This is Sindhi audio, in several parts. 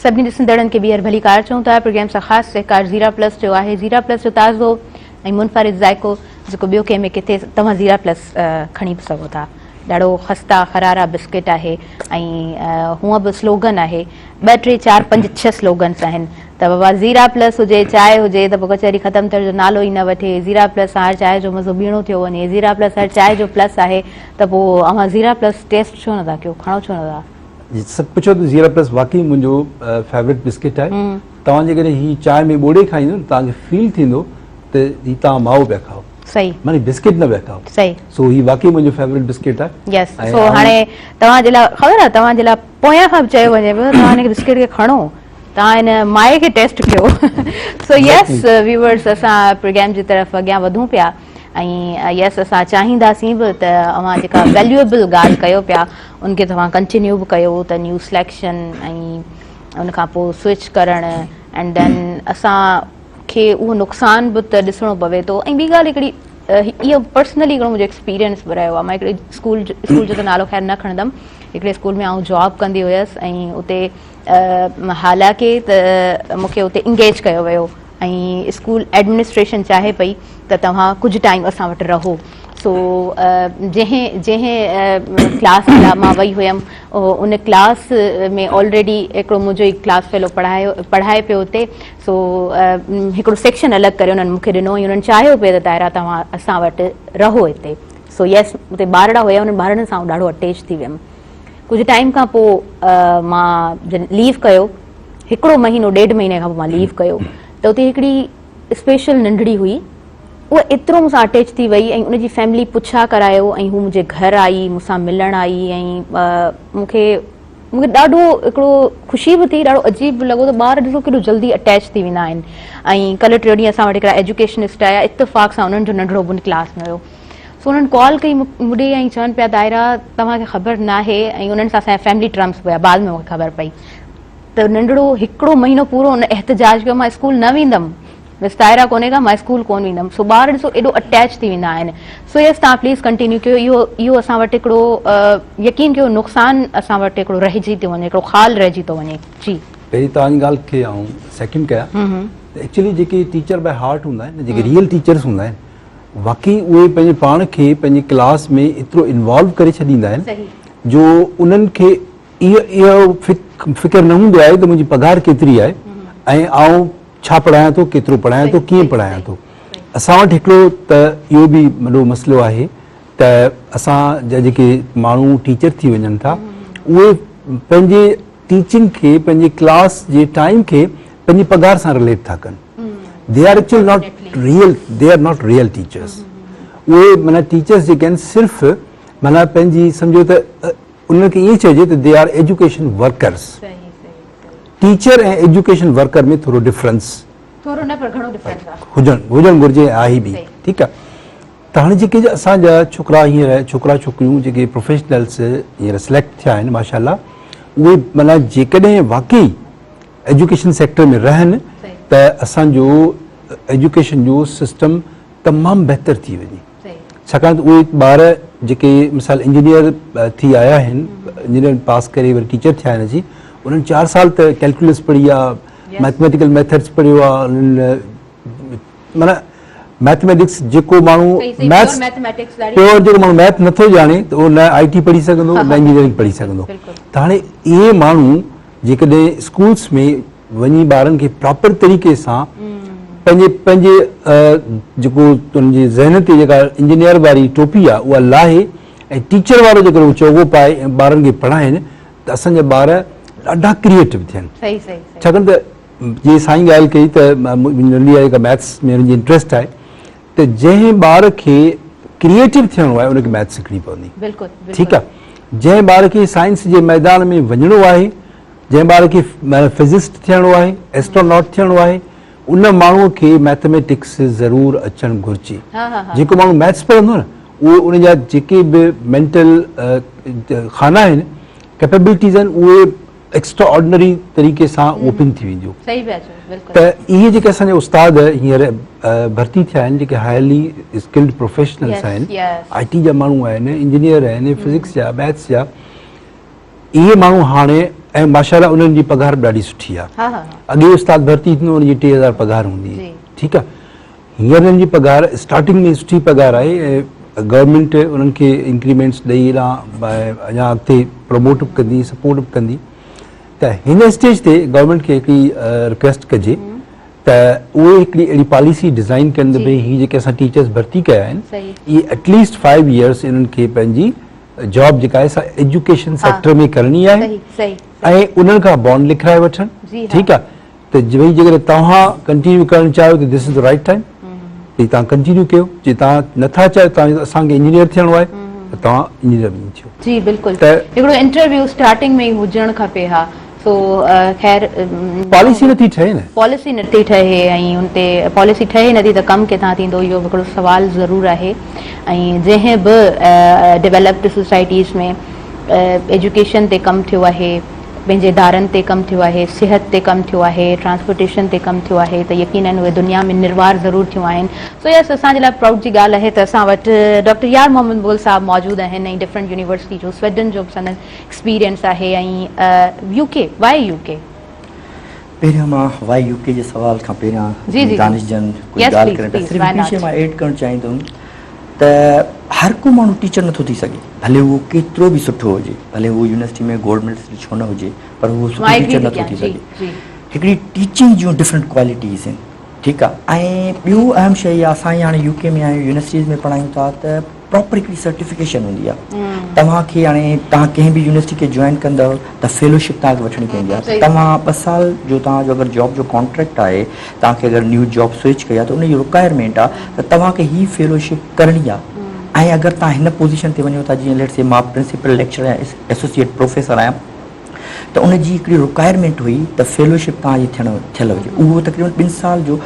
سڀني ڏسندڙن کي ٻيهر ڀليڪار چئون ٿا. پروگرام سان خاص سهڪار زيرا پلس جو آهي. زيرا پلس جو تازو ۽ منفرد ذائقو جيڪو ٻيو ڪنهن ۾ ڪٿي توهان زيرا پلس کڻي به سگهو ٿا. ڏاڍو خستا خرارا بسڪيٽ آهي ۽ هونء به سلوگن آهي 2 3 4 5 6 سلوگنس آهن ته بابا زيرا پلس هجي چانهه هجي ته پوء ڪچهري ختم ٿيڻ جو نالو ئي نه وٺي زيرا پلس سان هر چانهه جو مزو ٻيڻو ٿيو وڃي زيرا پلس هر چانهه جو پلس آهي ته پوء اوهان زيرا پلس ٽيسٽ ڇو نٿا ڪيو کڻو ڇو نٿا. جي سچ پڇو ته زيرا پلس واقعي منهنجو فيورٽ بسڪيٽ آهي توهان جيڪڏهن هي چانهه ۾ ٻوڙي کائيندو نه توهان کي فيل ٿيندو ته هي توهان مائو پيا کائو صحيح معني بسڪيٽ نه پيا کائو صحيح سو هي واقعي منهنجو فيورٽ بسڪيٽ آهي يس سو هاڻي توهان جي لاء خبر آهي توهان جي لاء پويان کان به چيو وڃي پيو توهان هن بسڪيٽ کي کڻو توهان هن مائي کي ٽيسٽ ڪيو سو يس ويورز اسان پروگرام جي طرف اڳيان وڌون پيا ۽ يس اسان چاهينداسين به ته اوهان جيڪا ويليوبل ڳالهه ڪيو پيا ان کي توهان ڪنٽينيو به ڪيو ته نيو سليڪشن ۽ ان کان پوء سوئچ ڪرڻ اينڊ دين اسان کي اهو نقصان به ته ڏسڻو پوي ٿو ۽ ٻي ڳالهه هڪڙي اهو پرسنلي هڪڙو منهنجو ايڪسپيرينس به رهيو آهي مان هڪڙي اسڪول اسڪول جو ته نالو خير نه کڻندم هڪڙي اسڪول ۾ آئون جاب ڪندي هيس ۽ اتي حالانڪه ته مون کي اتي انگيج ڪيو ويو ۽ اسڪول ايڊمنسٽريشن چاهي پئي ته توهان ڪجهه ٽائيم اسان وٽ رهو سو جنهن جنهن ڪلاس لاء مان وئي هيم ان ڪلاس ۾ آلريڊي هڪڙو منهنجو ئي ڪلاس فيلو پڙهايو پڙهائي پيو اتي سو هڪڙو سيڪشن الڳ ڪري انهن مون کي ڏنو ۽ انهن چاهيو پئي ته طاهره توهان اسان وٽ رهو هتي سو يس اتي ٻارڙا هيا انهن ٻارڙن سان آئون ڏاڍو اٽيچ ٿي ويم ڪجهه ٽائيم کان پوء مان جن ليو ڪيو هڪڙو مهينو ڏيڍ مهيني کان پوء مان ليو ڪيو ته اتي هڪڙي اسپيشل ننڍڙي هئي اها ايترو مون سان اٽيچ ٿي وئي ۽ ان جي فيملي پڇا ڪرايو ۽ هو منهنجي گهر آئي مون سان ملڻ آئي ۽ مون کي مون کي ڏاڍو هڪڙو خوشي به ٿي ڏاڍو عجيب به لڳو ته ٻار ڏسو ڪيڏو جلدي اٽيچ ٿي ويندا آهن ۽ ڪلهه ٽيون ڏينهن اسان وٽ هڪڙا ايجوڪيشنسٽ آيا اتفاق سان انهن جو ننڍڙو به ان ڪلاس ۾ هيو سو انهن ڪال ڪئي مون ڏي ۽ چون پيا دائره توهان کي خبر ناهي ۽ انهن سان اسان جا فيملي ٽرمس به هيا بعد ۾ مون کي خبر پئي ته ننڍڙو هڪڙو مهينو پورو ان احتجاج ڪيو مان اسڪول نه ويندم مس طاهره ڪونهي ڪا مان اسڪول ڪون ويندم سو ٻار ڏسو ايڏو اٽيچ ٿي ويندا آهن سو يس توهان پليز ڪنٽينيو ڪيو اهو اهو اسان وٽ هڪڙو يقين ڪيو نقصان اسان وٽ هڪڙو رهجي ٿو وڃي هڪڙو خال رهجي ٿو وڃي جي. پهرين توهان جي ڳالهه کي آئون سيڪنڊ ڪيان ته ايڪچولي جيڪي ٽيچر باء هارٽ هوندا آهن جيڪي ريئل ٽيچرس هوندا آهن واقعي اهي پنهنجي پاڻ کي پنهنجي ڪلاس ۾ ايترو انوالو ڪري ڇڏيندا آهن جو انهن کي اهو فڪر نه هوندو آهي ته منهنجي پگهار ڪيتري آهي ۽ آئون ڇا پڙهايان ٿو ڪيترو پڙهايان ٿو ڪيئن پڙهايان ٿو اسان وٽ هڪڙو ته اهو به وڏو مسئلو آهي ته اسان جا جيڪي ماڻهو ٽيچر ٿي وڃن ٿا اهي پنهنجي ٽيچنگ کي پنهنجي ڪلاس جي ٽائيم کي پنهنجي پگهار سان رليٽ ٿا ڪن they are actually not real they are not real teachers اهي معنيٰ ٽيچرس جيڪي آهن صرف معنيٰ پنهنجي سمجهو ته انهن کي ائين چئجي ته they are education workers teacher ۽ education worker ۾ ٿورو ڊفرنس ٿورو نه پر گهڻو ڊفرنس آهي هجڻ هجڻ گهرجي آهي به ٺيڪ آهي ته هاڻي جيڪي اسان جا ڇوڪرا هينئر ڇوڪرا ڇوڪريون جيڪي پروفيشنلس هينئر سليڪٽ ٿيا آهن ماشاء الله اهي معنيٰ جيڪڏهن واقعي ايجوڪيشن سيڪٽر ۾ رهن ته اسان جو ايجوڪيشن جو سسٽم تمام بهتر ٿي وڃي ڇاڪاڻ ته اهي ٻار جيڪي مثال انجنيئر ٿي آيا آهن انجنيئر پاس ڪري وري ٽيچر ٿيا آهن اچي انهن 4 سال ته ڪيلڪولس پڙهي آ ميٿميٽيڪل ميٿڊس پڙهيو آ انهن معنيٰ ميٿميٽڪس جيڪو ماڻهو ميٿس پيور جيڪو ماڻهو ميٿ نٿو ڄاڻي ته اهو نه آء ٽي پڙهي سگهندو نه انجنيئرنگ پڙهي سگهندو ته هاڻي اهي ماڻهو جيڪڏهن اسڪولس ۾ وڃي ٻارن کي پراپر طريقي سان پنهنجي پنهنجي جيڪو ان جي ذهن تي جيڪا انجنيئر واري ٽوپي آهي اها لاهي ۽ ٽيچر وارو جيڪڏهن هو چوغو پائي ۽ ٻارن کي پڙهائين ته اسان جا ٻار ڏاڍا ڪريئيٽو ٿين ڇاڪاڻ ته جي سائين ڳالهه ڪئي ته ننڍي آهي جيڪا ميٿس ۾ هن جي انٽريسٽ آهي ته جنهن ٻار کي ڪريئيٽو ٿيڻو آهي ان کي ميٿس سکڻي پوندي ٺيڪ آهي جنهن ٻار کي سائنس جي ميدان ۾ وڃڻو آهي جنهن ٻار کي فزسٽ ٿيڻو آهي، ايسٽروناٽ ٿيڻو آهي، ان ماڻهوء کي مئٿميٽڪس ضرور اچڻ گهرجي. جيڪو ماڻهو مئٿس پڙهندو نه، اهو ان جا جيڪي به مينٽل خانا آهن، ڪيپيبلٽيز آهن، اهي ايڪسٽرا آرڊنري طريقي سان اوپن ٿي وينديون. ته اهي جيڪي اسان جا استاد هينئر ڀرتي ٿيا آهن، جيڪي هائلي اسڪلڊ پروفيشنلز آهن، آء ٽي جا ماڻهو آهن، انجنيئر آهن، فزڪس جا، مئٿس جا، اهي ماڻهو هاڻي ۽ ماشاء الله انهن جي پگهار به ڏاڍي سٺي آهي. اڳي استاد ڀرتي ٿيندو ان جي 3000 پگهار هوندي هئي ٺيڪ آهي هينئر انهن جي پگهار اسٽارٽنگ ۾ سٺي پگهار آهي ۽ گورنمينٽ انهن کي انڪريمينٽس ڏئي اڃا اڳتي پروموٽ به ڪندي سپورٽ به ڪندي ته هن اسٽيج تي گورنمينٽ کي هڪڙي رڪويسٽ ڪجي ته اهي هڪڙي اهڙي پاليسي ڊزائين ڪن ته ڀئي هي جيڪي اسان ٽيچرس ڀرتي ڪيا آهن اهي ايٽليسٽ 5 ايئرس انهن کي پنهنجي جاب جيڪا آهي سا ايجوڪيشن سيڪٽر ۾ ڪرڻي آهي ۽ انهن کان بانڊ لکرائي وٺن ٺيڪ آهي ته ڀئي جيڪڏهن توهان ڪنٽينيو ڪرڻ چاهيو ته this is the right time ته توهان ڪنٽينيو ڪيو جي توهان نٿا چاهيو توهان اسان کي انجنيئر ٿيڻو آهي ته توهان انجنيئر وڃي ٿيو. جي بلڪل هڪڙو انٽرويو اسٽارٽنگ ۾ ئي هجڻ کپي ها سو خير پاليسي نٿي ٺهي نه. پاليسي نٿي ٺهي ۽ ان تي پاليسي ٺهي نٿي ته ڪم ڪٿان ٿيندو اهو به هڪڙو سوال ضرور آهي ۽ جنهن به ڊيولپڊ سوسائٽيز ۾ ايجوڪيشن تي ڪم ٿيو آهي پنهنجي ادارن تي ڪم ٿيو آهي، صحت تي ڪم ٿيو آهي، ٽرانسپورٽيشن تي ڪم ٿيو آهي ته يقينن اهي دنيا ۾ نروار ضرور ٿيون آهن. سو يس اسان جي لاء پرائوڊ جي ڳالهه آهي ته اسان وٽ ڊاڪٽر يار محمد مغل صاحب موجود آهن ۽ ڊفرنٽ يونيورسٽي جو سويڊن جو به سندن ايڪسپيرينس آهي ۽ يو ڪي وائي يو ڪي؟ پهريان مان وائي يو ڪي جي سوال کان پهريان دانش جن ڪجهه ڳالهه ڪرڻ پيا صرف هڪڙي شيء مان ايڊ ڪرڻ چاهيندم ته هر ڪو ماڻهو ٽيچر نٿو ٿي سگهي ڀلي اهو ڪيترو به سٺو هجي ڀلي اهو يونيورسٽي ۾ گولڊ ميڊلسٽ ڇو نه هجي پر اهو سٺو ٽيچر نٿو ٿي سگهي هڪڙي ٽيچنگ جون ڊفرنٽ ڪوالٽيز آهن ٺيڪ آهي ۽ ٻيو اهم شيء اها اسان هاڻي يو ڪي ۾ آهيون يونيورسٽيز ۾ پڙهايون ٿا ته پراپر هڪڙي سرٽيفڪيشن هوندي آهي توهان کي هاڻي توهان ڪنهن به يونيورسٽي کي جوائن ڪندؤ ته فيلوشپ توهان کي وٺڻي پوندي آهي توهان ٻه سال جو توهان جو اگر جاب جو ڪانٽريڪٽ آهي توهان کي اگر نيو جاب سوئچ ڪئي آهي ته ان جي رڪوائرمينٽ آهي ته توهان کي هي فيلوشپ ڪرڻي آهي ۽ اگر توهان هن پوزيشن تي وڃو ٿا جيئن ليٽ سي مان پرنسپل ليڪچرر يا ايسوسيئيٽ پروفيسر آهيان ته ان جي هڪڙي رڪوائرمينٽ هئي ته فيلوشپ توهان جي ٿيڻ ٿيل هجي اهو تقريبن ٻن سال جو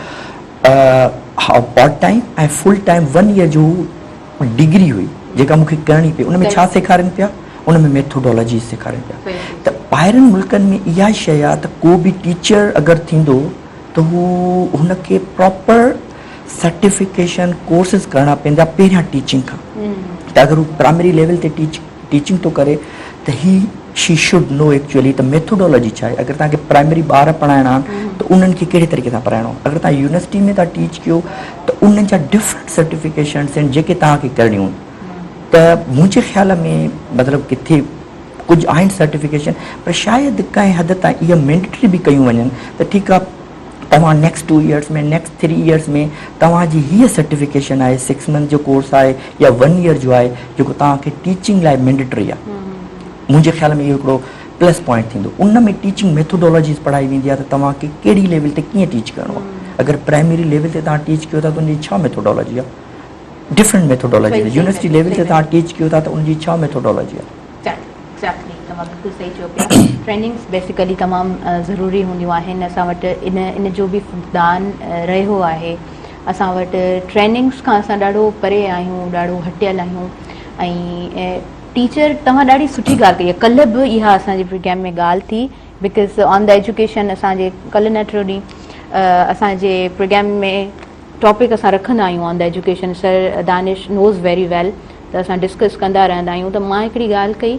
part time ۽ full time 1 year جو ڊگري هئي جيڪا مون کي ڪرڻي پئي ان ۾ ڇا سيکارين پيا ان ۾ ميٿوڊالاجي سيکارين پيا ته ٻاهرين ملڪن ۾ اها شيء آهي ته ڪو به ٽيچر اگر ٿيندو ته هو هن کي پراپر سرٽيفڪيشن ڪورسز ڪرڻا پوندا پهريان ٽيچنگ کان ته اگر هو پرائمري ليول تي ٽيچ ٽيچنگ ٿو ڪري ته هي شي should know actually ته ميٿوڊالاجي ڇا آهي اگر توهان کي پرائمري ٻار پڙهائڻا آهن ته انهن کي ڪهڙي طريقي سان پڙهائڻو آهي اگر توهان يونيورسٽي ۾ ٿا ٽيچ ڪيو ته انهن جا ڊفرنٽ سرٽيفڪيشنس آهن جيڪي توهان کي ڪرڻيون آهن ته منهنجي خيال ۾ مطلب ڪٿي ڪجهه آهن سرٽيفڪيشن پر شايد ڪنهن حد تائين اها مينڊيٽري به ڪيون وڃن ته ٺيڪ آهي توهان نيڪسٽ 2 ايئرس ۾ نيڪسٽ 3 ايئرس ۾ توهان جي هيء سرٽيفڪيشن آهي 6 منٿ جو ڪورس آهي يا 1 ايئر جو آهي جيڪو توهان کي ٽيچنگ لاء مينڊيٽري آهي منهنجي خيال ۾ اهو هڪڙو پلس پوائنٽ ٿيندو ان ۾ ٽيچنگ ميٿوڊالاجيز پڙهائي ويندي آهي ته توهان کي ڪهڙي ليول تي ڪيئن ٽيچ ڪرڻو آهي اگر پرائمري ليول تي توهان ٽيچ ڪيو ٿا ته ان جي ڇا ميٿوڊالاجي آهي ڊفرنٽ ميٿوڊالاجي يونيورسٽي ليول تي توهان ٽيچ ڪيو ٿا ته ان جي ڇا ميٿوڊالاجي آهي. ايگزيڪٽلي توهان بلڪل صحيح چيو پيا ٽريننگس بيسيڪلي تمام ضروري هونديون آهن اسان وٽ ان ان جو به فقدان رهيو آهي اسان وٽ ٽريننگس کان اسان ڏاڍو پري آهيون ڏاڍو هٽيل آهيون ۽ ٽيچر توهان ڏاڍي سٺي ڳالهه ڪئي آهي ڪلهه به اها اسان جي پروگرام ۾ ڳالهه ٿي because on the education اسان جي ڪلهه نه ٽيون ڏينهن اسان جي پروگرام ۾ ٽاپڪ اسان رکندا آهيون on the education sir Danish knows very well ته اسان ڊسڪس ڪندا رهندا آهيون ته مان هڪڙي ڳالهه ڪئي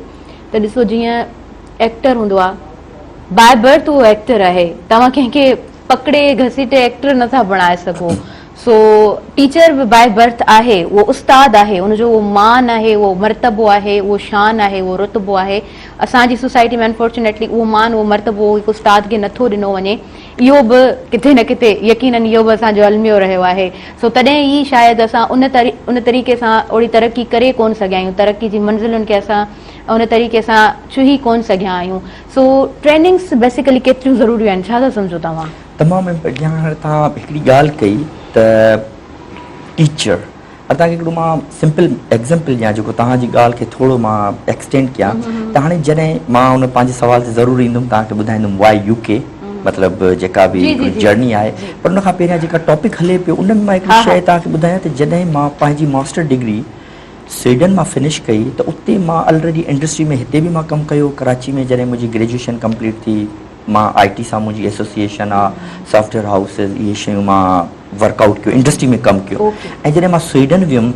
ته ڏسو جيئن ايڪٽر هوندو آهي باء برٿ اهو ايڪٽر آهي توهان ڪنهن کي پڪڙي گهسيٽي ايڪٽر نٿا بڻائي سگهو سو ٽيچر به باء برٿ آهي اهو استاد آهي ان جو اهو مان آهي اهو مرتبو آهي اهو شان آهي اهو رتبو آهي اسان جي سوسائٽي ۾ انفارچونيٽلي اهو مان اهو مرتبو هڪ استاد کي نٿو ڏنو وڃي اهو به ڪٿي نه ڪٿي يقينن اهو به اسان جو الميو رهيو آهي سو تڏهن ئي شايد اسان ان ان طريقي سان اوڙي ترقي ڪري ڪون سگهيا آهيون ترقي جي منزلن کي اسان ان طريقي سان ڇهي ڪون سگهيا آهيون سو ٽريننگس بيسيڪلي ڪيتريون ضروري آهن ڇا ٿا سمجهو توهان؟ تمام اڳيان هاڻي توهان هڪڙي ڳالهه ڪئي ته ٽيچر هاڻي توهان کي هڪڙو مان سمپل ايگزامپل ڏيان جيڪو توهان جي ڳالهه کي ٿورو مان ايڪسٽينڊ ڪيان ته هاڻي جڏهن مان ان پنهنجي سوال تي ضرور ايندم توهان کي ٻڌائيندم وائي يو ڪي مطلب جيڪا به هڪڙي جرني آهي پر ان کان پهريان جيڪا ٽاپڪ هلي پيو ان ۾ مان هڪڙي شيء توهان کي ٻڌايان ته جڏهن مان پنهنجي ماسٽر ڊگري سوئيڊن مان فنش ڪئي ته اتي مان الريڊي انڊسٽري ۾ هتي به مان ڪم ڪيو ڪراچي ۾ جڏهن منهنجي گريجوئيشن ڪمپليٽ ٿي مان آء ٽي سان منهنجي ايسوسيئيشن آ سافٽ ويئر هائوسز اهي شيون مان ورڪ آئوٽ ڪيو انڊسٽري ۾ ڪم ڪيو ۽ جڏهن مان سوئيڊن ويم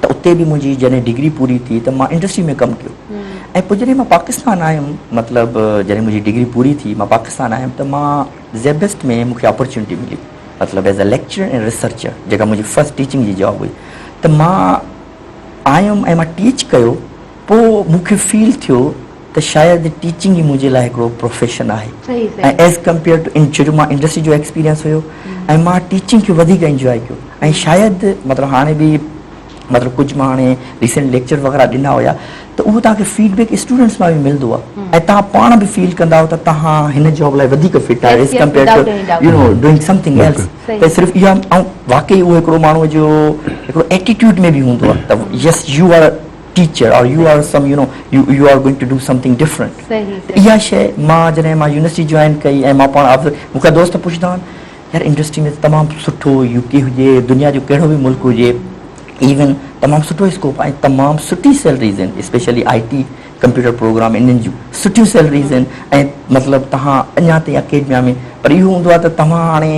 ته اتي به منهنجي جڏهن ڊگري پوري ٿي ته مان انڊسٽري ۾ ڪم ڪيو. ۽ پوء جڏهن مان پاڪستان آيم مطلب جڏهن منهنجي ڊگري پوري ٿي مان پاڪستان آيم ته مان زيبسٽ ۾ مون کي اپرچونٽي ملي مطلب ايز اي ليڪچرر ۽ ريسرچر جيڪا منهنجي فرسٽ ٽيچنگ جي جاب هئي ته مان آيم ۽ مان ٽيچ ڪيو پوء مون کي فيل ٿيو ته شايد ٽيچنگ ئي منهنجي لاء هڪڙو پروفيشن آهي ۽ ايز ڪمپيئر ٽو ڇو جو مان انڊسٽري جو ايڪسپيرينس هيو ۽ مان ٽيچنگ کي وڌيڪ انجواء ڪيو ۽ شايد مطلب هاڻي به مطلب ڪجهه مان هاڻي ريسنٽ ليڪچر وغيره ڏنا هيا ته اهو توهان کي فيڊ بيڪ اسٽوڊنٽس مان به ملندو آهي ۽ توهان پاڻ به فيل ڪندا آهيو ته توهان هن جاب لاء وڌيڪ فٽ آهيو as compare to you know doing something else ته صرف اها ۽ واقعي اهو هڪڙو ماڻهو جو هڪڙو ايٽيٽيوڊ ۾ به هوندو آهي ته yes you are teacher or you are some you know you are going to do something different ته اها شيء مان جڏهن مان يونيورسٽي جوائن ڪئي ۽ مان پاڻ مون کي دوست پڇندا آهن يار انڊسٽري ۾ تمام سٺو يو ڪي هجي دنيا جو ڪهڙو به ملڪ هجي ايون تمام سٺو اسڪوپ آهي تمام سٺي سيلريز آهن specially I T computer programme انهن جون سٺيون سيلريز آهن ۽ مطلب توهان اڃا تائين اڪيڊميا ۾ پر اهو هوندو آهي ته توهان هاڻي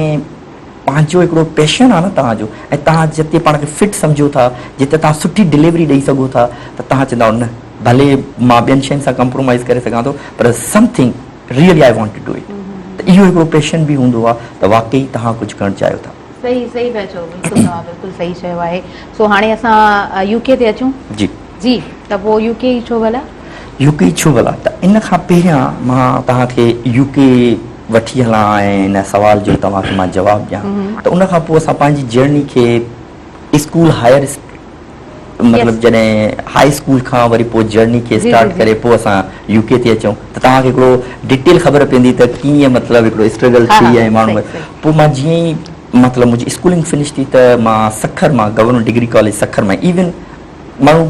پنهنجو هڪڙو پيشن آهي نه توهان جو ۽ توهان جتي پاڻ کي فٽ سمجهو ٿا جتي توهان سٺي ڊليوري ڏئي سگهو ٿا ته توهان چوندا نه ڀلي مان ٻين شين سان ڪمپرومائز ڪري سگهان ٿو پر something really I want to do it ته اهو هڪڙو پيشن به هوندو آهي ته واقعي توهان ڪجهه ڪرڻ چاهيو ٿا. صحيح صحيح پيا چئو بلڪل توهان بلڪل صحيح چيو آهي سو هاڻي اسان يو ڪي تي اچون جي جي ته پوء يو ڪي ئي ڇو ڀلا؟ يو ڪي ڇو ڀلا ته ان کان پهريان مان توهان کي يو ڪي وٺي هلان ۽ ان سوال جو توهان کي مان جواب ڏيان ته ان کان پوء اسان پنهنجي جرني کي اسڪول هائر مطلب جڏهن هاء اسڪول کان وري پوء جرني کي اسٽارٽ ڪري پوء اسان يو ڪي تي اچون ته توهان کي هڪڙو ڊيٽيل خبر پوندي ته ڪيئن مطلب هڪڙو اسٽرگل ٿي ۽ ماڻهو پوء مان جيئن ئي مطلب منهنجي اسڪولنگ فنش ٿي ته مان سکر مان گورنمينٽ ڊگري ڪاليج سکر مان ايون ماڻهو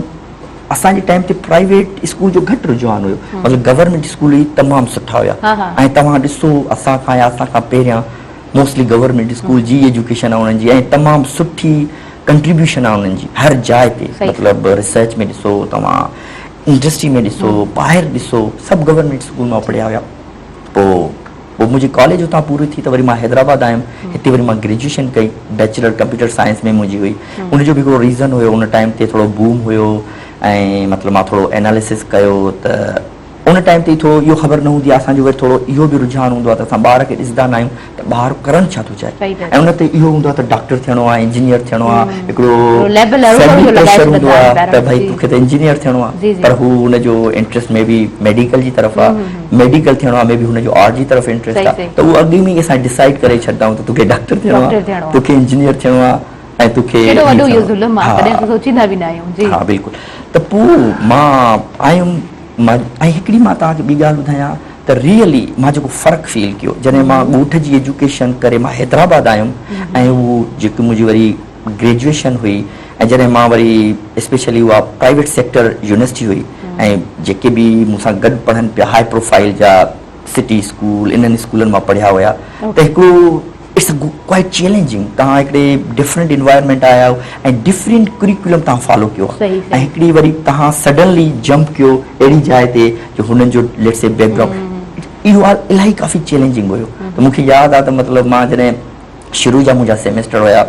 اسان جي ٽائيم تي پرائيويٽ اسڪول جو گهٽ رجحان هيو مطلب گورنمينٽ اسڪول ئي تمام سٺا هيا ۽ توهان ڏسو اسان کان يا اسان کان پهريان موسٽلي گورنمينٽ اسڪول جي ايجوڪيشن آهي انهن جي ۽ تمام سٺي ڪنٽريبيوشن آهي انهن جي هر جاء تي مطلب ريسرچ ۾ ڏسو توهان انڊسٽري ۾ ڏسو ٻاهر ڏسو سڀ گورنمينٽ اسڪول مان پڙهيا هيا پوء پوء منهنجي ڪاليج اتان پوري ٿي ته وري مان حيدرآباد آيم هتي وري مان گريجوئيشن ڪئي بيچلر ڪمپيوٽر سائنس ۾ منهنجي هئي ان جو به هڪڙو ريزن هيو ان ٽائيم تي ٿورو بوم هيو ۽ مطلب مان ٿورو اناليسس ڪيو ته ان ٽائيم تي ٿورو اهو خبر نه هوندي آهي اسان جو وري ٿورو اهو به رجحان هوندو آهي ته اسان ٻار کي ڏسندا نه آهيون ته ٻار ڪرڻ ڇا ٿو چاهي ۽ ان تي اهو هوندو آهي ته ڊاڪٽر ٿيڻو آهي انجنيئر ٿيڻو آهي هڪڙو فيملي پريشر هوندو آهي ته ڀئي توکي ته انجنيئر ٿيڻو آهي پر هو ان جو انٽريسٽ مي بي ميڊيڪل جي طرف آهي ميڊيڪل ٿيڻو آهي مي بي هن جو آرٽ جي طرف انٽريسٽ آهي ته اهو اڳ ۾ ئي اسان ڊسائيڊ ڪري ڇڏندا آهيون ته توکي ڊاڪٽر ٿيڻو آهي توکي انجنيئر ٿيڻو آهي ۽ توکي ڪيڏو وڏو اهو ظلم آهي ڪڏهن اسان سوچيندا به نه آهيون جي ها بلڪل ته پوء مان آيم مان ۽ هڪڙي مان توهان کي ٻي ڳالهه ٻڌايان ته ريئلي مان جيڪو فرق فيل ڪيو جڏهن مان ڳوٺ جي ايجوڪيشن ڪري مان حيدرآباد آيم ۽ هو جيڪي منهنجي وري گريجوئيشن هئي ۽ جڏهن مان وري اسپيشلي اها پرائيويٽ سيڪٽر يونيورسٽي هئي ۽ جيڪي به مون سان گڏ پڙهن پيا هاء پروفائل جا سٽي اسڪول انهن اسڪولن مان پڙهيا هيا ته هڪڙو it's quite challenging توهان هڪڙي ڊفرنٽ انوائرمينٽ آيا آهيو ۽ ڊفرنٽ ڪريڪولم توهان فالو ڪيو آهي ۽ هڪڙي وري توهان سڊنلي جمپ ڪيو اهڙي جاء تي جو هنن جو ليٽس سي بيڪ گرائونڊ اهو الاهي ڪافي چئلينجنگ هيو ته مون کي ياد آهي ته مطلب مان جڏهن شروع جا منهنجا سيمسٽر هيا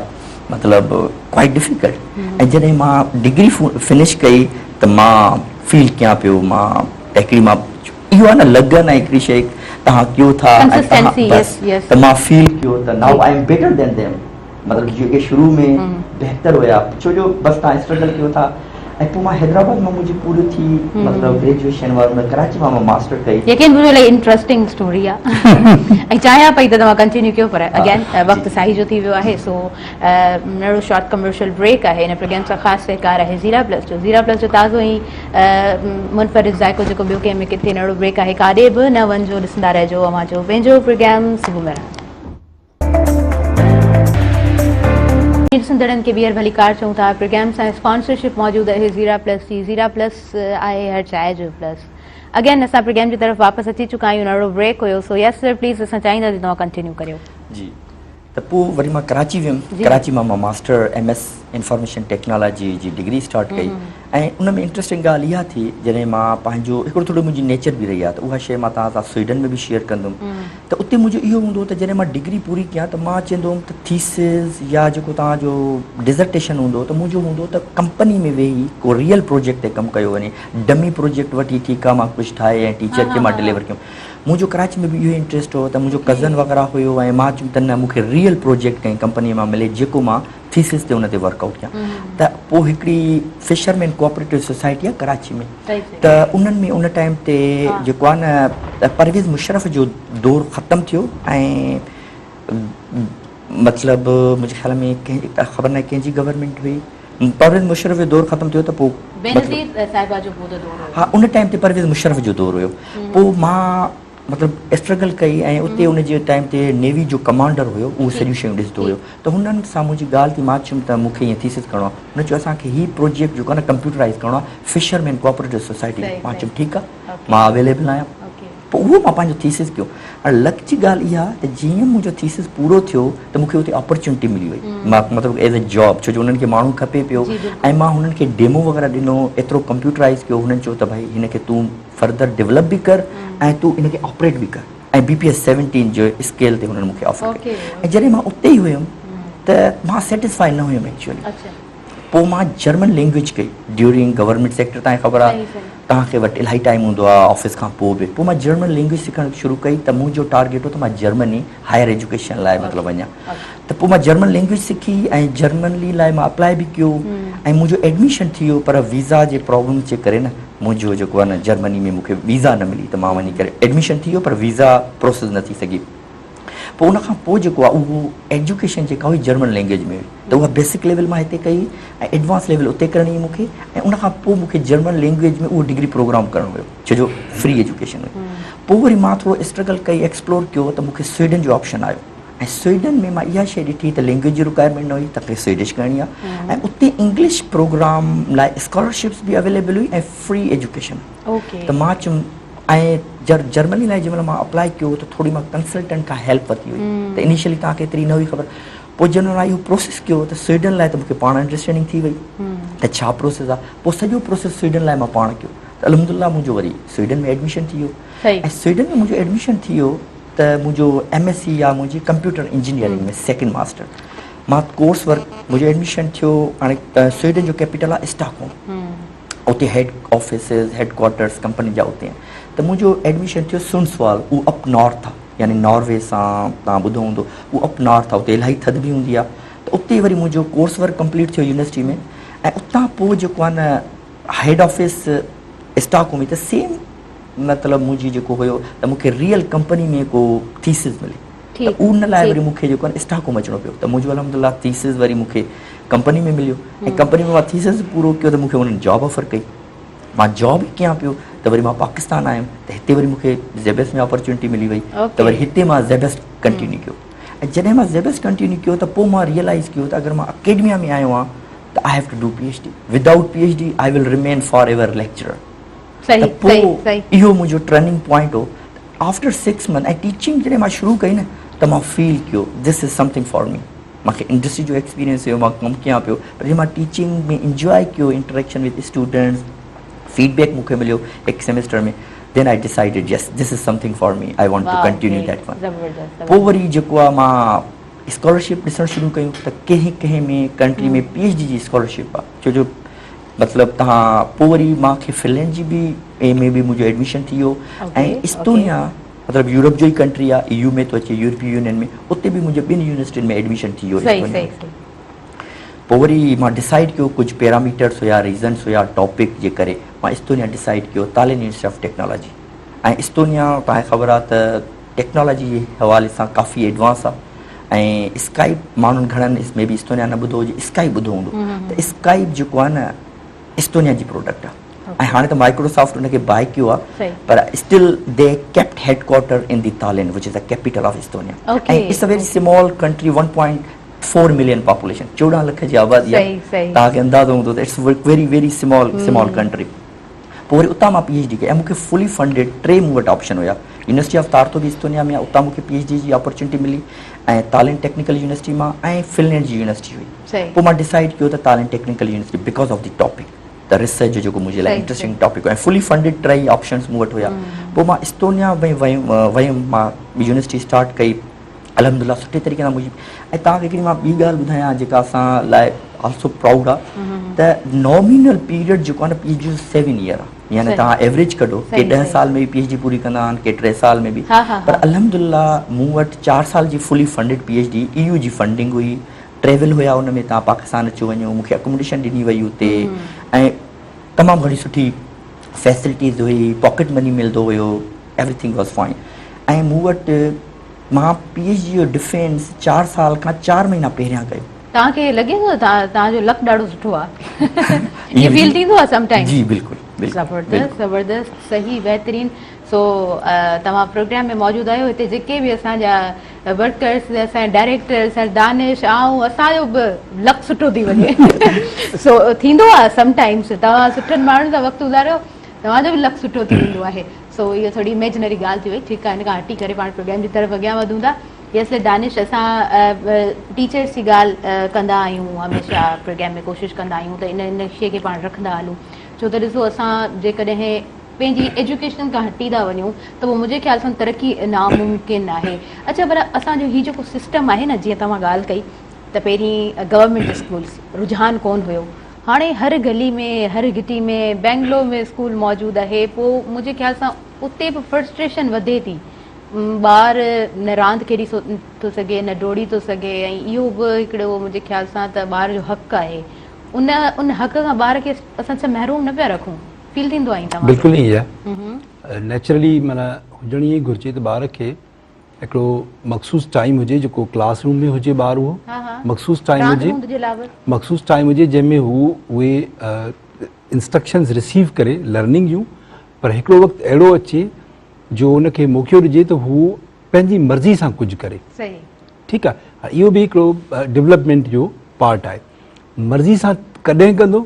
مطلب ڪوائٽ ڊفيڪلٽ ۽ جڏهن مان ڊگري فنش ڪئي ته مان فيل ڪيان پيو مان هڪڙي مان اهو آهي نه لگن ۽ هڪڙي شيء توهان ڪيو ٿا ۽ توهان بس ته مان فيل ڪيو ته now I am better than them مطلب جيڪي شروع ۾ بهتر هيا ڇو جو بس توهان اسٽرگل ڪيو ٿا ۽ پوء مان حيدرآباد مان منهنجي پوري ٿي مطلب گريجوئيشن وارو ۾ ڪراچي مان مان ماسٽر ڪئي. يقين ٻڌو الاهي انٽرسٽنگ اسٽوري آ ۽ چاهيان پئي ته توهان ڪنٽينيو ڪيو پر اگين وقت ساهي جو ٿي ويو آهي سو نڙو شارٽ ڪمرشل بريڪ آهي ان پروگرام سان خاص سهڪار آهي زيرا پلس جو زيرا پلس جو تازو ۽ منفرد ذائقو جيڪو ٻيو ڪنهن ۾ ڪٿي نڙو بريڪ آهي ڪاڏي به نه وڃجو ڏسندا رهجو اوهان جو پنهنجو پروگرام صبح مهراڻ. ڏسندڙن کي ٻيهر ڀليڪار چئون ٿا پروگرام سان اسپانسرشپ موجود آهي زيرا پلس جي زيرا پلس آهي هر چاء جو پلس اگين اسان پروگرام جي طرف واپس اچي چڪا آهيون نڙو بريڪ هيو سو يس سر پليز اسان چاهينداسين توهان ڪنٽينيو ڪريو. جي ته پوء وري مان ڪراچي ويم ڪراچي مان مان master M S information technology جي ڊگري اسٽارٽ ڪئي ۽ ان ۾ انٽرسٽنگ ڳالهه اها ٿي جڏهن مان پنهنجو هڪڙو ٿورو منهنجي نيچر به رهي آهي ته اها شيء مان توهان سان سوئيڊن ۾ به شيئر ڪندم ته اتي منهنجو اهو هوندو هو ته جڏهن مان ڊگري پوري ڪيان ته مان چوندو هوم ته ٿيسز يا جيڪو توهان جو ڊزرٽيشن هوندو هو ته منهنجو هوندو هو ته ڪمپني ۾ ويهي ڪو ريئل پروجيڪٽ تي ڪم ڪيو وڃي، ڊمي پروجيڪٽ وٺي ٺيڪ آهي مان ڪجهه ٺاهي ۽ ٽيچر کي مان ڊليور ڪيم. منهنجو ڪراچي ۾ به اهو ئي انٽريسٽ هو ته منهنجو ڪزن وغيره هيو ۽ مان چيم ته نه مون کي ريئل پروجيڪٽ ڪنهن ڪمپني مان ملي جيڪو مان ٿيسز تي ان تي ورڪ آئوٽ ڪيان ته پوء هڪڙي فشرمين ڪوآپريٽو سوسائٽي آهي ڪراچي ۾ ته انهن ۾ ان ٽائيم تي جيڪو آهي نه پرويز مشرف جو دور ختم ٿيو ۽ مطلب منهنجي خيال ۾ ڪنهن خبر ناهي ڪنهن جي گورنمينٽ هئي پرويز مشرف جو دور ختم ٿيو ته پوء بينظير صاحبه جو پوء دور هيو ها ان ٽائيم تي پرويز مشرف جو دور هيو پوء مان مطلب اسٽرگل ڪئي ۽ اتي ان جي ٽائيم تي نيوي جو ڪمانڊر هيو اهو سڄيون شيون ڏسندو هيو ته هنن سان منهنجي ڳالهه ٿي مان چيم ته مون کي ائين ٿيسز ڪرڻو آهي هن چيو اسان کي هي پروجيڪٽ جيڪو آهي نه ڪمپيوٽرائز ڪرڻو آهي فشرمين ڪوآپريٽو سوسائٽي مان چيم ٺيڪ آهي مان اويليبل آهيان پوء اهو مان پنهنجو ٿيسز ڪيو هاڻي لڪ جي ڳالهه اها ته جيئن منهنجو ٿيسز پورو ٿيو ته مون کي اتي اپرچونٽي ملي وئي مطلب ايز اي جاب ڇو جو انهن کي ماڻهو کپي پيو ۽ مان هنن کي ڊيمو وغيره ڏنو ايترو ڪمپيوٽرائز ڪيو هنن چيو ته ڀائي هن کي تون فردر ڊولپ به ڪر ۽ تون ان کي آپريٽ به ڪر ۽ بي پي ايس سيونٽين جي اسڪيل تي هنن مون کي آفر ڪئي ۽ جڏهن مان اتي ئي هيم ته مان سيٽسفائي نه هيم ايڪچوئلي پوء مان جرمن لينگويج ڪئي ڊيورنگ گورنمينٽ سيڪٽر تان خبر آهي توهان کي وٽ الاهي ٽائيم هوندو آهي آفيس کان پوء به پوء مان جرمن لينگويج سکڻ شروع ڪئي ته منهنجو ٽارگيٽ هو ته مان جرمني هائر ايجوڪيشن لاء مطلب وڃان ته پوء مان جرمن لينگويج سکي ۽ جرمني لاء مان اپلائي به ڪيو ۽ منهنجو ايڊميشن ٿي ويو پر ويزا جي پرابلم جي ڪري نه منهنجو جيڪو آهي نه جرمني ۾ مون کي ويزا نه ملي ته مان وڃي ڪري ايڊميشن ٿي ويو پر ويزا پروسيس نه ٿي سگهي پوء ان کان پوء جيڪو آهي اهو ايجوڪيشن جيڪا هئي جرمن لينگويج ۾ هئي ته اها بيسڪ ليول مان هتي ڪئي ۽ ايڊوانس ليول اتي ڪرڻي هئي مون کي ۽ ان کان پوء مون کي جرمن لينگويج ۾ اهو ڊگري پروگرام ڪرڻو هيو ڇو جو فري ايجوڪيشن هئي پوء وري مان ٿورو اسٽرگل ڪئي ايڪسپلور ڪيو ته مون کي سوئيڊن جو آپشن آيو ۽ سوئيڊن ۾ مان اها شيء ڏٺي ته لينگويج جي رڪوائرمينٽ نه هئي ته سوئيڊش ڪرڻي آهي ۽ اتي انگلش پروگرام لاء اسڪالرشپس به اويليبل هئي ۽ فري ايجوڪيشن ته مان چيم ۽ جرمني لاء جنهن مهل مان اپلائي ڪيو ته ٿوري مان ڪنسلٽنٽ کان هيلپ ورتي هئي ته انيشلي توهان کي ايتري نه هئي خبر پوء جنهن مهل مان اهو پروسيس ڪيو ته سوئيڊن لاء ته مون کي پاڻ انڊرسٽينڊنگ ٿي وئي ته ڇا پروسيس آهي پوء سڄو پروسيس سوئيڊن لاء مان پاڻ ڪيو ته الحمد لله منهنجو وري سوئيڊن ۾ ايڊميشن ٿي ويو ۽ سوئيڊن ۾ منهنجو ايڊميشن ٿي ويو ته منهنجو ايم ايس سي يا منهنجي ڪمپيوٽر انجنيئرنگ ۾ سيڪنڊ ماسٽر مان ڪورس ورڪ منهنجو ايڊميشن ٿيو هاڻي سوئيڊن جو ڪيپيٽل آهي اسٽاڪهوم اتي head offices head quarters company جا اتي آهن ته منهنجو ايڊميشن ٿيو سنسوال اهو اپ نارٿ آهي يعني ناروي سان توهان ٻڌو هوندو اهو اپ نارٿ آهي اتي الاهي ٿڌ به هوندي آهي ته اتي وري منهنجو ڪورس ورڪ ڪمپليٽ ٿيو يونيورسٽي ۾ ۽ اتان پوء جيڪو آهي نه هيڊ آفيس اسٽاڪ هوم ته سيم مطلب منهنجي جيڪو هيو ته مونکي ريئل ڪمپني ۾ ڪو ٿيسز ملي ته ان لاء وري مونکي جيڪو آهي اسٽاڪ هوم اچڻو پيو ته منهنجو الحمد لله ٿيسز وري مونکي ڪمپني ۾ مليو ۽ ڪمپني ۾ مان ٿيسز پورو ڪيو ته مونکي انهن جاب آفر ڪئي مان جاب ئي ڪيان پيو ته وري مان پاڪستان آيم ته هتي وري مونکي زيبس ۾ اپرچونٽي ملي وئي ته وري هتي مان زيبس ڪنٽينيو ڪيو ۽ جڏهن مان زيبس ڪنٽينيو ڪيو ته پوء مان ريئلائز ڪيو ته اگر مان اڪيڊميا ۾ آيو آهيان ته I have to do P H D without P H D I will remain forever lecturer ته پوء اهو منهنجو ٽرننگ پوائنٽ هو آفٽر 6 منٿ ۽ ٽيچنگ جڏهن مان شروع ڪئي نه ته مان فيل ڪيو this is something for me مونکي انڊسٽري جو ايڪسپيرينس هيو مان ڪم ڪيان پيو پر جڏهن مان ٽيچنگ ۾ انجواء ڪيو interaction with students feed back مونکي مليو هڪ semester ۾ then I decided yes this is something for me I want to continue that one پوء وري جيڪو آ مان اسڪالرشپ ڏسڻ شروع ڪيون ته ڪنهن ڪنهن ۾ ڪنٽري ۾ پي ايڇ ڊي جي اسڪالرشپ آ ڇو جو مطلب تهان پوء وري مان کي فنلينڊ جي به اي ۾ به منهنجو ايڊميشن ٿي ويو ۽ استونيا مطلب يورپ جو ئي ڪنٽري آ اي يو ۾ ٿو اچي يورپي يونين ۾ اتي به منهنجو ٻن يونيورسٽين ۾ ايڊميشن ٿي ويو استونيا ۾ پوء وري مان ڊسائيڊ ڪيو ڪجهه پيراميٽرس هيا ريزنس هيا ٽاپڪ جي ڪري مان استونيا ڊسائيڊ ڪيو تالين يونيورسٽي آف ٽيڪنالاجي ۽ استونيا توهان کي خبر آ ته ٽيڪنالاجي جي حوالي سان ڪافي ايڊوانس آ ۽ اسڪائپ ماڻهن گهڻن مي بي استونيا نه ٻڌو هجي اسڪائپ ٻڌو هوندو ته اسڪائپ جيڪو آ نه استونيا جي پروڊڪٽ آ ۽ هاڻي ته مائڪروسافٽ ان کي بائي ڪيو آ پر still they kept headquarter in the Tallinn which is the capital of Estonia ۽ it's a very small country 1.4 million population 14 lakh جي آبادي آ توهان کي اندازو هوندو ته it's very very small small country پوء وري اتان مان پي ايڇ ڊي ڪئي ۽ مون کي فلي فنڊيڊ ٽي مون وٽ آپشن هيا يونيورسٽي آف تارتو به استونيا ۾ آهي اتان مون کي پي ايڇ ڊي جي اپرچونٽي ملي ۽ تالين ٽيڪنيڪل يونيورسٽي مان ۽ فنلينڊ جي يونيورسٽي هئي پوء مان ڊسائيڊ ڪيو ته Tallinn technical university because of the topic. ته ريسرچ جو جيڪو منهنجي لاء انٽرسٽنگ ٽاپڪ هو ۽ فلي فنڊيڊ ٽئي آپشنس مون وٽ هيا. پوء مان استونيا ۾ ويم مان يونيورسٽي اسٽارٽ ڪئي الحمد لله سٺي طريقي سان منهنجي ۽ توهان کي هڪڙي مان ٻي ڳالهه ٻڌايان جيڪا اسان لاء آلسو پرائوڊ آ ته نامينل پيريڊ جيڪو آ نه پي ايڇ ڊي جو سيون ايئر آ يعني توهان ايوريج ڪڍو ڪي 10 سال ۾ به پي ايڇ ڊي پوري ڪندا آهن ڪي 3 سال ۾ به پر الحمد لله مون وٽ 4 سال جي fully funded P H D E U جي فنڊنگ هئي ٽريول هيا ان ۾ توهان پاڪستان اچو وڃو مون کي اڪوموڊيشن ڏني وئي اتي ۽ تمام گهڻي سٺي فيسلٽيز هئي پاڪيٽ مني ملندو هيو ايوري ٿنگ واز فائن ۽ مون وٽ مان پي ايڇ ڊي جو ڊفينس 4 سال کان 4 مهينا پهريان ڪيو. توهان کي لڳي ٿو ته توهان جو لڪ ڏاڍو سٺو آ؟ ائين فيل ٿيندو آ سم ٽائيم؟ جي بلڪل بلڪل. زبردست زبردست صحيح بهترين سو توهان پروگرام ۾ موجود آهيو هتي جيڪي به اسان جا ورڪرس اسان جا ڊائريڪٽر سر دانش آئون اسان جو به لڪ سٺو ٿي وڃي سو ٿيندو آ سم ٽائيمس توهان سٺن ماڻهن سان وقت گذاريو توهان جو به لڪ سٺو ٿي ويندو آهي سو اهو ٿوري اميجنري ڳالهه ٿي وئي ٺيڪ آهي ان کان هٽي ڪري پاڻ پروگرام جي طرف اڳيان وڌون ٿا يس دانش اسان ٽيچرس جي ڳالهه ڪندا آهيون هميشه پروگرام ۾ ڪوشش ڪندا آهيون ته ان ان شيء کي پاڻ رکندا هلون ڇو ته ڏسو اسان جيڪڏهن پنهنجي ايجوڪيشن کان هٽي ٿا وڃون ته پوء منهنجي خيال سان ترقي ناممڪن آهي اڇا پر اسان جو هي جيڪو سسٽم آهي نه جيئن توهان ڳالهه ڪئي ته پهرين گورنمينٽ اسڪولس رجحان ڪون هيو هاڻي هر گلي ۾ هر گهٽي ۾ بينگلو ۾ اسڪول موجود آهي پوء منهنجي خيال سان اتي به فرسٽريشن وڌي ٿي ٻار نه راند کيڏي ٿو سگهي نه ڊوڙي ٿو سگهي ۽ اهو به هڪڙو منهنجي خيال سان ته ٻار جو حق آهي ان ان حق کان ٻار کي اسان ڇا محروم نه پيا رکون فيل ٿيندو آهي توهان کي؟ بلڪل ائين آهي نيچرلي معنيٰ هجڻ ائين گهرجي ته ٻار کي هڪڙو مخصوص ٽائيم هجي جيڪو ڪلاس روم ۾ هجي ٻار اهو مخصوص ٽائيم هجي مخصوص ٽائيم هجي جنهن ۾ هو اهي انسٽرڪشنز رسيو ڪري لرننگ جون پر هڪڙو وقت اهڙو اچي جو ان کي موقعو ڏجي ته هو پنهنجي مرضي سان ڪجهه ڪري ٺيڪ آهي اهو به هڪڙو ڊولپمينٽ جو پارٽ آهي مرضي سان ڪڏهن ڪندو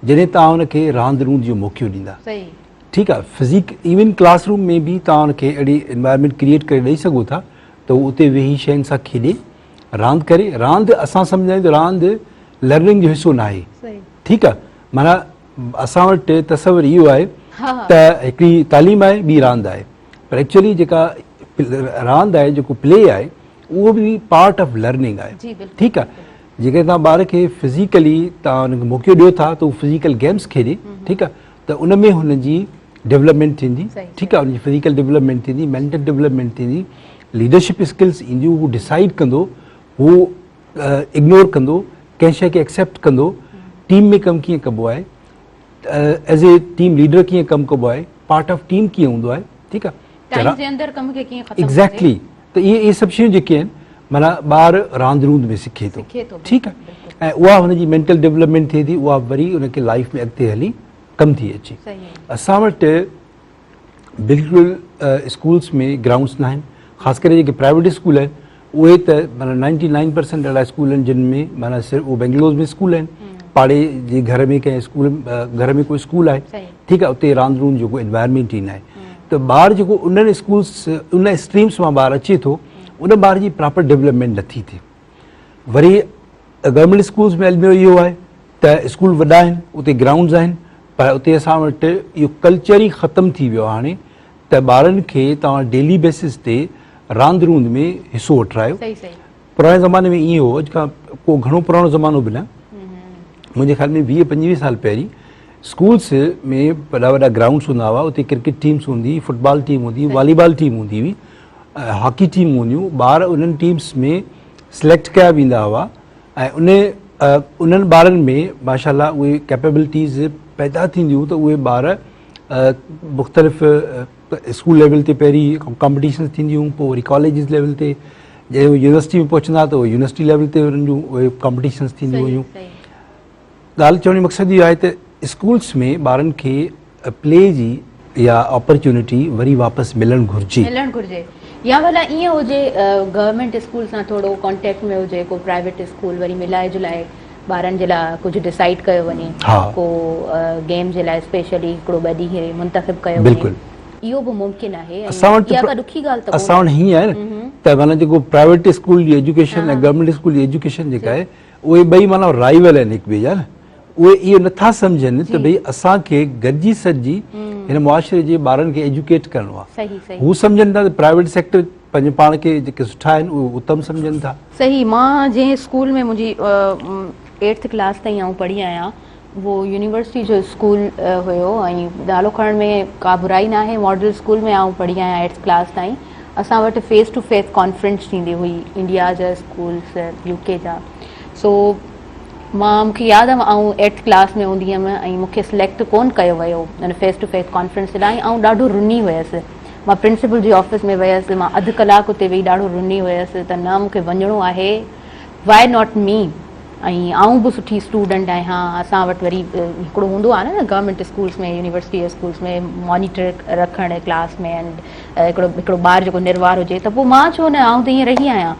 جڏهن توهان ان کي راند روند جو موقعو ڏيندا ٺيڪ آهي فزيڪ ايون ڪلاس روم ۾ به توهان ان کي اهڙي انوائرمينٽ ڪريئيٽ ڪري ڏئي سگهو ٿا ته هو اتي ويهي شين سان کيڏي راند ڪري راند اسان سمجهندا آهيون ته راند لرننگ جو حصو ناهي ٺيڪ آهي معنيٰ اسان وٽ تصور اهو آهي ته هڪڙي تعليم آهي ٻي راند آهي پر ايڪچولي جيڪا راند آهي جيڪو پلي آهي اهو به پارٽ آف لرننگ آهي ٺيڪ آهي جيڪڏهن توهان ٻار کي فزيڪلي توهان ان کي موقعو ڏيو ٿا ته هو فزيڪل گيمس کيڏي ٺيڪ آهي ته ان ۾ هن جي ڊولپمينٽ ٿيندي ٺيڪ آهي ان جي فزيڪل ڊولپمينٽ ٿيندي مينٽل ڊولپمينٽ ٿيندي ليڊرشپ اسڪلس اينديون هو ڊسائيڊ ڪندو هو اگنور ڪندو ڪنهن شيء کي ايڪسيپٽ ڪندو ٽيم ۾ ڪم ڪيئن ڪبو آهي ايز اي ٽيم ليڊر ڪيئن ڪم ڪبو آهي پارٽ آف ٽيم ڪيئن هوندو آهي ٺيڪ آهي ٽائيم جي اندر ڪم کي ڪيئن ختم ايگزيڪٽلي ته اهي اهي سڀ شيون جيڪي آهن معنيٰ ٻار راند روند ۾ سکي ٿو ٺيڪ آهي ۽ اها هن جي مينٽل ڊولپمينٽ ٿئي ٿي اها وري ان کي لائف ۾ اڳتي هلي ڪم ٿي اچي اسان وٽ بلڪل اسڪولس ۾ گرائونڊس ناهن خاص ڪري جيڪي پرائيويٽ اسڪول آهن اهي ته معنيٰ نائنٽي نائن پرسنٽ اهڙا اسڪول آهن جن ۾ معنيٰ صرف اهي بينگلوز ۾ اسڪول آهن پاڙي جي گهر ۾ ڪنهن اسڪول گهر ۾ ڪو اسڪول آهي ٺيڪ آهي اتي راند روند جو ڪو انوائرمينٽ ئي ناهي ته ٻار جيڪو انهن اسڪولس ان اسٽريمس مان ٻار اچي ٿو ان ٻار جي پراپر ڊولپمينٽ نٿي ٿئي وري گورنمينٽ اسڪولس ۾ الميو اهو آهي ته اسڪول وڏا آهن اتي گرائونڊز آهن پر اتي اسان وٽ اهو ڪلچر ئي ختم ٿي ويو آهي هاڻي ته ٻارن کي توهان ڊيلي بيسس تي راند روند ۾ حصو وٺرايو. پراڻي زماني ۾ ائين هو اڄ کان ڪو گهڻو پراڻو زمانو به نه منهنجي خيال ۾ 20 25 سال پهرين اسڪولس ۾ وڏا وڏا گرائونڊس هوندا هئا اتي ڪرڪيٽ ٽيمس هوندي هئي فٽبال ٽيم هوندي هئي والي بال ٽيم هوندي هئي هاڪي ٽيم هونديون ٻار انهن ٽيمس ۾ سليڪٽ ڪيا ويندا هئا ۽ ان انهن ٻارن ۾ ماشاء الله اهي ڪيپيبلٽيز پيدا ٿينديون ته اهي ٻار مختلف اسڪول ليول تي پهرين ڪمپٽيشنز ٿينديون پوء وري ڪاليجز ليول تي جڏهن هو يونيورسٽي ۾ پهچندا ته اهي يونيورسٽي ليول تي انهن جون اهي ڪمپٽيشنز ٿينديون هيون ڳالهه چوڻ جو مقصد اهو آهي ته اسڪولس ۾ ٻارن کي پلي جي اها اپرچونٽي وري واپس ملڻ گهرجي. ملڻ گهرجي يا ڀلا ائين هجي گورنمينٽ اسڪول سان ٿورو ڪانٽيڪٽ ۾ هجي ڪو پرائيويٽ اسڪول وري ملائي جلائي ٻارن جي لاء ڪجهه ڊسائيڊ ڪيو وڃي ڪو گيم جي لاء اسپيشلي هڪڙو ٻه ڏينهن منتخب ڪيو وڃي اهو به ممڪن آهي ۽ اها ڪا ڏکي ڳالهه ته ڪونهي. اسان وٽ هيئن آهي نه ته معنيٰ جيڪو پرائيويٽ اسڪول جي ايجوڪيشن ۽ گورنمينٽ اسڪول جي ايجوڪيشن جيڪا آهي اهي ٻئي معنيٰ رائيول آهن هڪ ٻئي جا نه. اهي اهو نٿا سمجهن ته ڀئي اسان کي گڏجي سڏجي هن معاشري جي ٻارن کي ايجوڪيٽ ڪرڻو آهي. هو سمجهن ٿا ته پرائيويٽ سيڪٽر پنهنجي پاڻ کي جيڪي سٺا آهن اهي اتم سمجهن ٿا. صحيح مان جنهن اسڪول ۾ منهنجي ايٽٿ ڪلاس تائين آئون پڙهي آهيان اهو يونيورسٽي جو اسڪول هيو ۽ نالو کڻڻ ۾ ڪا برائي ناهي ماڊل اسڪول ۾ آئون پڙهي آهيان ايٽٿ ڪلاس تائين اسان وٽ فيس ٽو فيس ڪانفرنس ٿيندي هئي انڊيا جا اسڪولس يو ڪي جا سو مان مون کي ياد آهي آئون ايٽٿ ڪلاس ۾ هوندي هيم ۽ مون کي سليڪٽ ڪون ڪيو ويو ان فيس ٽو فيس ڪانفرنس لاء ۽ آئون ڏاڍو رني هيس مان پرنسپل جي آفيس ۾ ويس مان اڌ ڪلاڪ اتي ويهي ڏاڍو رني هيس ته نه مون کي وڃڻو آهي وائي not مي ۽ آئون به سٺي اسٽوڊنٽ آهيان اسان وٽ وري هڪڙو هوندو آهي نه government schools ۾ university schools ۾ monitor رکڻ ڪلاس ۾ اينڊ هڪڙو هڪڙو ٻار جيڪو نروار هجي ته پوء مان ڇو نه آئون ته ائين رهي آهيان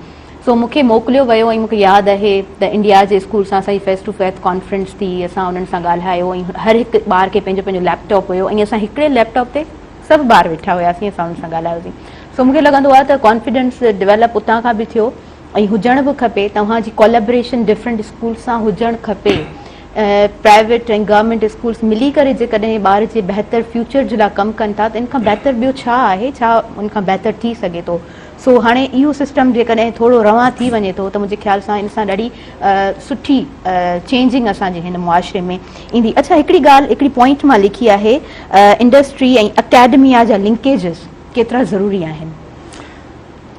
سو مون کي موڪليو ويو ۽ مون کي ياد آهي ته انڊيا جي اسڪول سان اسان جي فيس ٽو فيس ڪانفرنس ٿي اسان انهن سان ڳالهايو ۽ هر هڪ ٻار کي پنهنجو پنهنجو ليپ ٽاپ هيو ۽ اسان هڪڙي ليپ ٽاپ تي سڀ ٻار ويٺا هياسين اسان انهن سان ڳالهايوسين سو مون کي لڳندو آهي ته ڪانفيڊنس ڊيولپ اتان کان به ٿيو ۽ هجڻ به کپي توهان جي ڪولابريشن ڊفرنٽ اسڪول سان هجڻ کپي پرائيويٽ ۽ گورنمينٽ اسڪولس ملي ڪري جيڪڏهن ٻار جي بهتر فيوچر جي لاء ڪم ڪن ٿا ته ان کان بهتر ٻيو ڇا آهي ڇا ان کان بهتر ٿي سگهي ٿو سو هاڻي اهو سسٽم جيڪڏهن ٿورو روان ٿي وڃي ٿو ته منهنجي خيال سان ان سان ڏاڍي سٺي چينجنگ اسان جي هن معاشري ۾ ايندي. اڇا هڪڙي ڳالهه هڪڙي پوائنٽ مان لکي آهي انڊسٽري ۽ اڪيڊميا جا لنڪيجز ڪيترا ضروري آهن.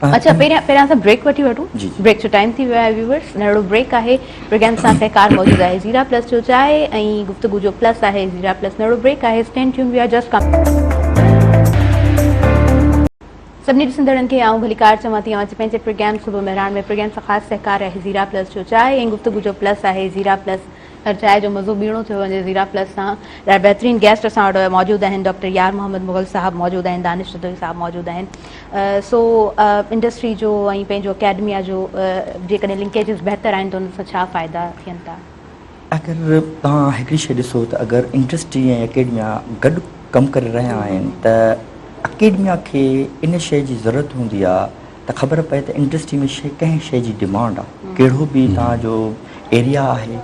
اڇا پهريان پهريان اسان بريڪ وٺي وٺون بريڪ جو ٽائيم ٿي ويو آهي ويورز ننڍڙو بريڪ آهي پروگرام سان سهڪار موجود آهي زيرا پلس جو چاء ۽ گفتگو جو پلس آهي زيرا پلس ننڍڙو بريڪ آهي stay tune we are just سڀني ڏسندڙن کي آئون ڀليڪار چوان ٿي اوهان جي پنهنجي پروگرام صبح مهراڻ ۾ پروگرام سان خاص سهڪار آهي زيرا پلس جو چاء ۽ گفتگو جو پلس آهي زيرا پلس هر چاء جو مزو ٻيڻو ٿيو وڃي زيرا پلس سان ڏاڍا بهترين گيسٽ اسان وٽ موجود آهن ڊاڪٽر يار محمد مغل صاحب موجود آهن دانش جتوئي صاحب موجود آهن سو انڊسٽري جو ۽ پنهنجو اڪيڊميا جو جيڪڏهن لنڪيجز بهتر آهن ته ان سان ڇا فائدا ٿين ٿا. اگر توهان هڪڙي شيء ڏسو ته اگر انڊسٽري ۽ اڪيڊميا گڏ ڪم ڪري رهيا آهن ته اڪيڊميا کي ان شيء جي ضرورت هوندي آهي ته خبر پئي ته انڊسٽري ۾ شيء ڪنهن شيء جي ڊمانڊ آهي ڪهڙو به توهان جو ايريا آهي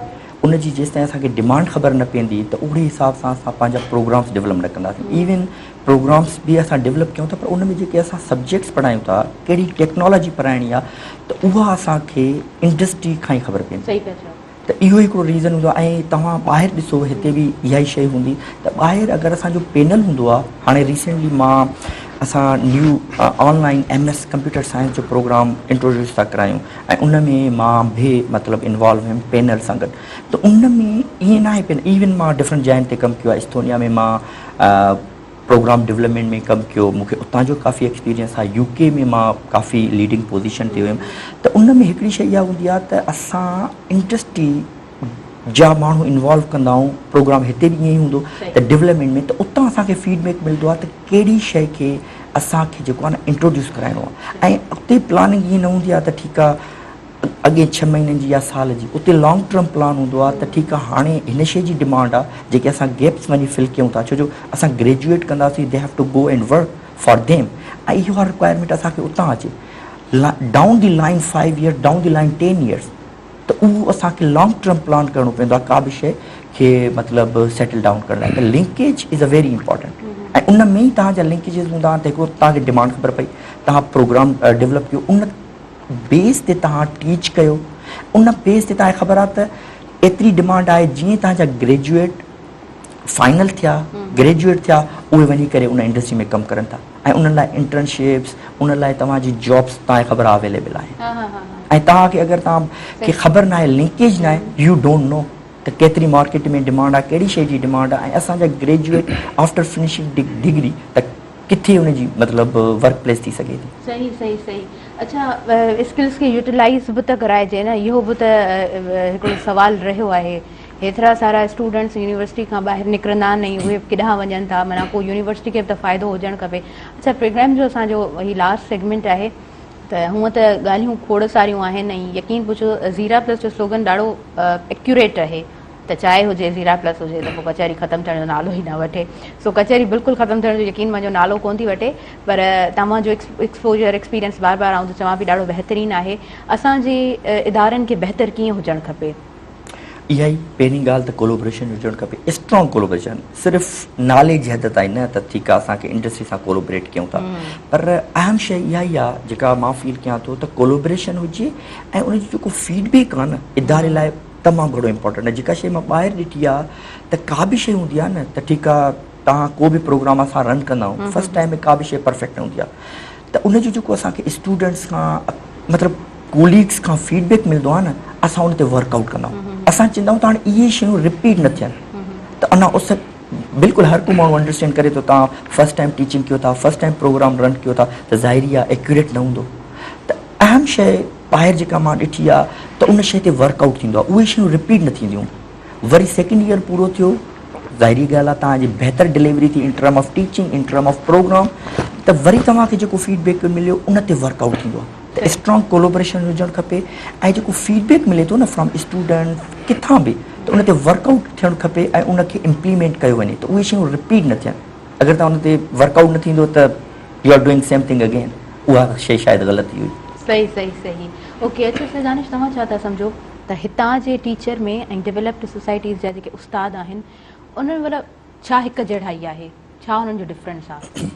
ان جي جيستائين اسان کي ڊمانڊ خبر نه پوندي ته اهڙي حساب سان اسان پنهنجا پروگرامس ڊولپ نه ڪنداسين ايون پروگرامس به اسان ڊولپ ڪيون ٿا پر ان ۾ جيڪي اسان سبجيڪٽس پڙهايون ٿا ڪهڙي ٽيڪنالاجي پڙهائڻي آهي ته اها اسان کي انڊسٽري کان ئي خبر پوندي ته اهو هڪڙو ريزن هوندو آهي ۽ توهان ٻاهر ڏسو هتي به اها ئي شيء هوندي ته ٻاهر اگر اسان جو پينل هوندو آهي هاڻي ريسينٽلي مان اسان new online M S computer science جو پروگرام انٽروڊيوس ٿا ڪرايون ۽ ان ۾ مان به مطلب انوالو هيم پينل سان گڏ ته ان ۾ ائين ناهي پينل ايون مان ڊفرنٽ جاين تي ڪم ڪيو آهي استونيا ۾ مان پروگرام ڊولپمينٽ ۾ ڪم ڪيو مون کي اتان جو ڪافي ايڪسپيرينس آهي يو ڪي ۾ مان ڪافي ليڊنگ پوزيشن تي هيم ته ان ۾ هڪڙي شيء اها هوندي آهي ته اسان انڊسٽري جا ماڻهو انوالو ڪندا آهيون پروگرام هتي به ائين ئي هوندو ته ڊولپمينٽ ۾ ته اتان اسان کي فيڊ بيڪ ملندو آهي ته ڪهڙي شيء کي اسان کي جيڪو آهي نه انٽروڊيوس ڪرائڻو آهي ۽ اتي پلاننگ ائين نه هوندي آهي ته ٺيڪ آهي اڳئين ڇهه مهينن جي يا سال جي اتي لانگ ٽرم پلان هوندو آهي ته ٺيڪ آهي هاڻي هن شي جي ڊمانڊ آهي جيڪي اسان گيپس وڃي فل ڪيون ٿا ڇو جو اسان گريجوئيٽ ڪنداسين the have to go and work for them ۽ اها رڪوائرمينٽ اسان کي اتان اچي down the line five years down the line ten years ته اهو اسان کي لانگ ٽرم پلان ڪرڻو پوندو آهي ڪا به شي کي مطلب سيٽل ڊائون ڪرڻ لاء ته لنڪيج از ا ويري امپورٽنٽ ۽ ان ۾ ئي توهان جا لنڪيجز هوندا آهن ته هڪڙو توهان کي ڊمانڊ خبر پئي توهان پروگرام ڊولپ ڪيو ان بيس تي توهان ٽيچ ڪيو ان بيس تي توهان کي خبر آهي ته ايتري ڊمانڊ آهي جيئن توهان جا گريجوئيٽ فائنل ٿيا گريجوئيٽ ٿيا اهي وڃي ڪري ان انڊسٽري ۾ ڪم ڪرن ٿا ۽ انهن لاء انٽرنشپس ان لاء توهان جي جابس توهان کي خبر آهي اويليبل آهن ۽ توهان کي اگر توهان کي خبر ناهي لنڪيج ناهي you don't know ته ڪيتري مارڪيٽ ۾ ڊمانڊ آهي ڪهڙي شيء جي ڊمانڊ آهي ۽ اسان جا گريجوئيٽ آفٽر فنشنگ ڊگري ته ڪٿي ان جي مطلب ورڪ پليس ٿي سگهي ٿي. صحيح صحيح صحيح اڇا اسڪلز کي يوٽيلائيز به ته ڪرائجي نه اهو به ته هڪڙو سوال رهيو آهي هيترا سارا اسٽوڊنٽس يونيورسٽي کان ٻاهر نڪرندا آهن ۽ اهي ڪيڏانهن وڃن ٿا معنيٰ ڪو يونيورسٽي کي به ته فائدو هجڻ کپي اڇا پروگرام جو اسان جو هي لاسٽ سيگمينٽ آهي ته هونء ته ڳالهيون کوڙ ساريون آهن ۽ يقين پڇو زيرا پلس جو سلوگن ڏاڍو ايڪيوريٽ آهي ته چاهي هجي زيرا پلس هجي ته پوء ڪچهري ختم ٿيڻ جو نالو ئي نه وٺي سو ڪچهري بلڪل ختم ٿيڻ جو يقين منهنجو نالو ڪونه ٿي وٺي پر توهان جو ايڪسپوجر ايڪسپيرينس بار بار آئون ته چوان پئي ڏاڍو بهترين آهي اسان جي ادارن کي بهتر ڪيئن هجڻ کپي؟ اها ئي پهرين ڳالهه ته ڪولوبريشن هجڻ کپي، اسٽرانگ ڪولوبريشن، صرف نالي جي حد تائين نه ته ٺيڪ آهي اسان کي انڊسٽري سان ڪولوبريٽ ڪيون ٿا، پر اهم شيء اها ئي آهي جيڪا مان فيل ڪيان ٿو ته ڪولوبريشن هجي ۽ ان جو جيڪو فيڊ بيڪ آهي نه اداري لاء تمام گهڻو امپورٽنٽ آهي. جيڪا شيء مان ٻاهر ڏٺي آهي ته ڪا به شيء هوندي آهي نه ته ٺيڪ آهي توهان ڪو به پروگرام اسان رن ڪندا آهيون فرسٽ ٽائيم ۾ ڪا به شيء پرفيڪٽ نه هوندي آهي ته ان جو جيڪو اسان کي اسٽوڊنٽس کان مطلب ڪوليگس کان فيڊ بيڪ ملندو آهي نه اسان ان تي ورڪ آئوٽ ڪندا آهيون اسان چوندا آهيون ته هاڻي اهي شيون رپيٽ نه ٿين ته انا اس بلڪل هر ڪو ماڻهو انڊرسٽينڊ ڪري ٿو تان فرسٽ ٽائيم ٽيچنگ ڪيو ٿا فرسٽ ٽائيم پروگرام رن ڪيو ٿا ته ظاهري آهي ايڪيوريٽ نه هوندو ته اهم شيء ٻاهر جيڪا مان ڏٺي آهي ته ان شيء تي ورڪ آئوٽ ٿيندو آهي اهي شيون رپيٽ نه ٿينديون وري سيڪنڊ ايئر پورو ٿيو ظاهري ڳالهه آهي توهان جي بهتر ڊليوري ٿي in term of teaching in term of programme ته وري توهان کي جيڪو فيڊ بيڪ مليو ان تي ورڪ آئوٽ ٿيندو آهي ته اسٽرانگ ڪولوبريشن هجڻ کپي ۽ جيڪو فيڊ بيڪ ملي ٿو نه فرام اسٽوڊنٽ ڪٿان به ته ان تي ورڪ آئوٽ ٿيڻ کپي ۽ ان کي امپليمينٽ ڪيو وڃي ته اهي شيون رپيٽ نه ٿين اگر توهان ان تي ورڪ آئوٽ نه ٿيندو ته you are doing same thing again اها شي شايد غلط هئي. صحيح صحيح صحيح اوڪي اچو سر دانش توهان ڇا ٿا سمجهو ته هتان جي ٽيچر ۾ ۽ ڊولپڊ سوسائٽيز جا جيڪي استاد آهن انهن مطلب ڇا هڪ جهڙائي آهي ڇا انهن جو ڊفرنس آهي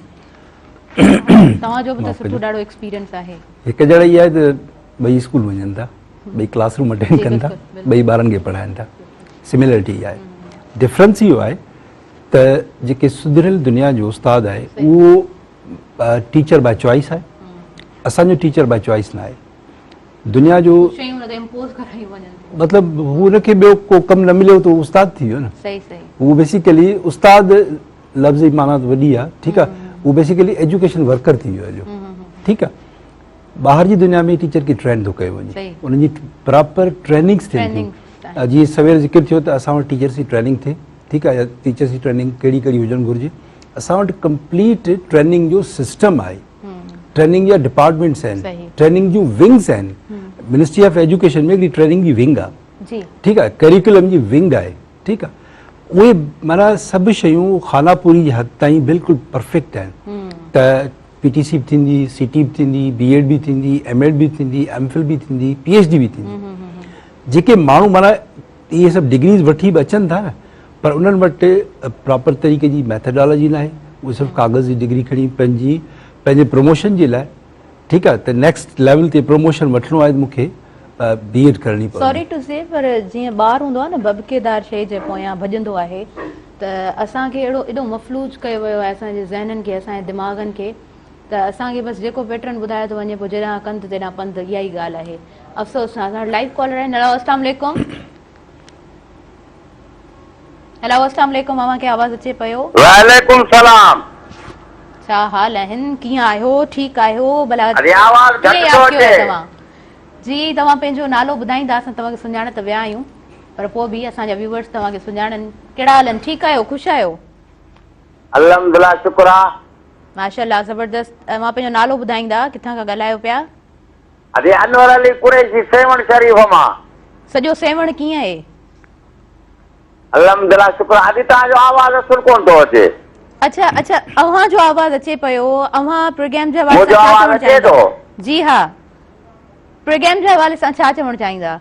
توهان جو به ته سٺو ڏاڍو ايڪسپيرينس آهي. هڪ جهڙائي آهي ته ٻئي اسڪول وڃن ٿا ٻئي ڪلاس روم اٽينڊ ڪن ٿا ٻئي ٻارن کي پڙهائن ٿا سميلرٽي آهي ڊفرنس اهو آهي ته جيڪي سڌريل دنيا جو استاد آهي اهو ٽيچر باء چوائس آهي اسان جو ٽيچر باء چوائس نه آهي دنيا جو شيون ان تي امپوز ڪرايون وڃن ٿيون. مطلب هو ان کي ٻيو ڪو ڪم نه مليو ته استاد ٿي ويو نه. صحيح صحيح. هو بيسيڪلي استاد لفظ جي معنيٰ ته وڏي آهي ٺيڪ آهي هو بيسيڪلي ايجوڪيشن ورڪر ٿي ويو هليو ٺيڪ آهي ٻاهر جي دنيا ۾ ٽيچر کي ٽرين ٿو ڪيو وڃي انهن جي پراپر ٽريننگس ٿين ٿيون جيئن سوير ذڪر ٿيو ته اسان وٽ ٽيچرس جي ٽريننگ ٿئي ٺيڪ آهي ٽيچرس جي ٽريننگ ڪهڙي ڪهڙي هجڻ گهرجي اسان وٽ ڪمپليٽ ٽريننگ جو سسٽم آهي ٽريننگ جا ڊپارٽمينٽس آهن ٽريننگ جون ونگس آهن منسٽري آف ايجوڪيشن ۾ هڪڙي ٽريننگ جي ونگ آهي ٺيڪ آهي ڪريڪولم جي ونگ آهي ٺيڪ آهي اهي معنيٰ سڀ شيون خانه پوري جي حد تائين بلڪل پرفيڪٽ آهن ته پي ٽي سي به ٿيندي سي ٽي به ٿيندي بي ايڊ به ٿيندي ايم ايڊ به ٿيندي ايم فل به ٿيندي پي ايڇ ڊي به ٿيندي جيڪي ماڻهو معنيٰ اهي سڀ ڊگريز وٺي به اچن ٿا نه پر انهن وٽ پراپر طريقي جي ميٿڊالاجي ناهي اهي صرف ڪاغذ جي ڊگري کڻي پنهنجي پنهنجي پروموشن جي لاء ٺيڪ آهي ته نيڪسٽ ليول تي پروموشن وٺڻو آهي ته مون کي بي ايڊ ڪرڻي پوندي. سوري ٽو سي پر جيئن ٻار هوندو آهي نه ڀڀڪيدار شيء جي پويان ڀڄندو آهي ته اسان کي اهڙو ايڏو مفلوج ڪيو ويو آهي اسان جي ذهنن کي اسان جي دماغن کي ته اسان کي بس جيڪو پيٽرن ٻڌايو ٿو وڃي پوء جيڏانهن ڪنڌ تيڏانهن پنڌ اها ئي ڳالهه آهي افسوس سان اسان وٽ لائيو ڪالر آهن هيلو اسلام عليڪم هيلو اسلام عليڪم اوهان کي آواز اچي پيو. وعليڪم سلام. ڇا حال آهن ڪيئن آهيو ٺيڪ آهيو ڀلا ادي آواز گهٽ ڪيئن ٿو ياد ڪيو آهي اچي. توهان جي توهان پنهنجو نالو ٻڌائيندا اسان توهان کي سڃاڻي ته ويا آهيون پر پوء به اسان جا ويوئرس توهان کي سڃاڻن ڪهڙا حال آهن ٺيڪ آهيو خوش آهيو. الحمدلله شڪر آ. ماشاءالله زبردست اوهان پنهنجو نالو ٻڌائيندا ڪٿان کان ڳالهايو پيا. ادي انور علي قريشي سيوهڻ شريف مان. سڄو سيوهڻ ڪيئن اهي. الحمدلله شڪر ادي توهان جو آواز اصل ڪون ٿو اچي. اڇا اڇا اوهان جو آواز اچي پيو اوهان پروگرام جي حوالي منهنجو سان ڇا آواز چوڻ اچي چاهيندا ٿو. جي ها پروگرام جي حوالي سان ڇا چوڻ چاهيندا.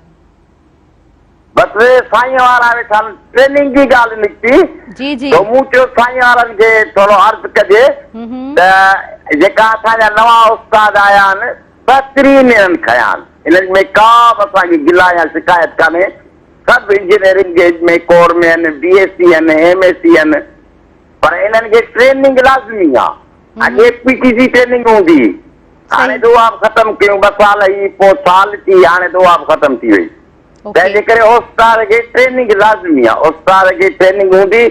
بس سائين وارا ويٺا آهن ٽريننگ جي ڳالهه نڪتي جي جي تو مون چيو سائين وارن کي ٿورو عرض ڪجي ته جيڪا اسان جا نوان استاد آيا آهن بهترين انهن کنيا آهن انهن ۾ ڪا به اسان کي گلا يا شڪايت ڪانهي سڀ انجنيئرنگ جي ۾ ڪور ۾ آهن بي ايس سي آهن ايم ايس سي آهن پر انهن کي ٽريننگ لازمي آهي اڳي پي ٽي سي ٽريننگ هوندي هئي هاڻي ته اها به ختم ڪيون ٻه سال هي پوء سال ٿي هاڻي ته اها به ختم ٿي وئي تنهن جي ڪري استاد کي ٽريننگ لازمي آهي استاد کي ٽريننگ هوندي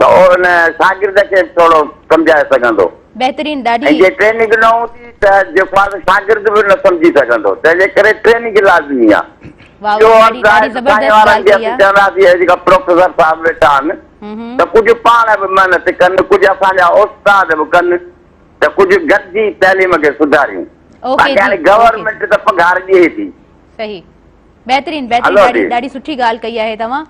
ته ان شاگرد کي به ٿورو سمجهائي سگهندو بهترين ڏاڍي ۽ جي ٽريننگ نه هوندي ته جيڪو آهي سو شاگرد به نه سمجهي سگهندو تنهن جي ڪري ٽريننگ لازمي آهي واهه ٻيو ڏاڍي عرض آهي ڏاڍي ته سائين زبردست وارن ڳالهه کي ڪئي اسين آهي چونداسين هي جيڪا پروفيسر صاحب ويٺا آهن ته ڪجهه پاڻ به محنت ڪن ڪجهه اسان جا استاد به ڪن ته ڪجهه گڏجي تعليم کي سڌاريون. اوڪي باقي جي هاڻي اوڪي. گورنمينٽ ته پگهار ڏئي ٿي. صحيح بهترين بهترين هلو ڏاڍي جي. ڏاڍي سٺي ڳالهه ڪئي آهي توهان.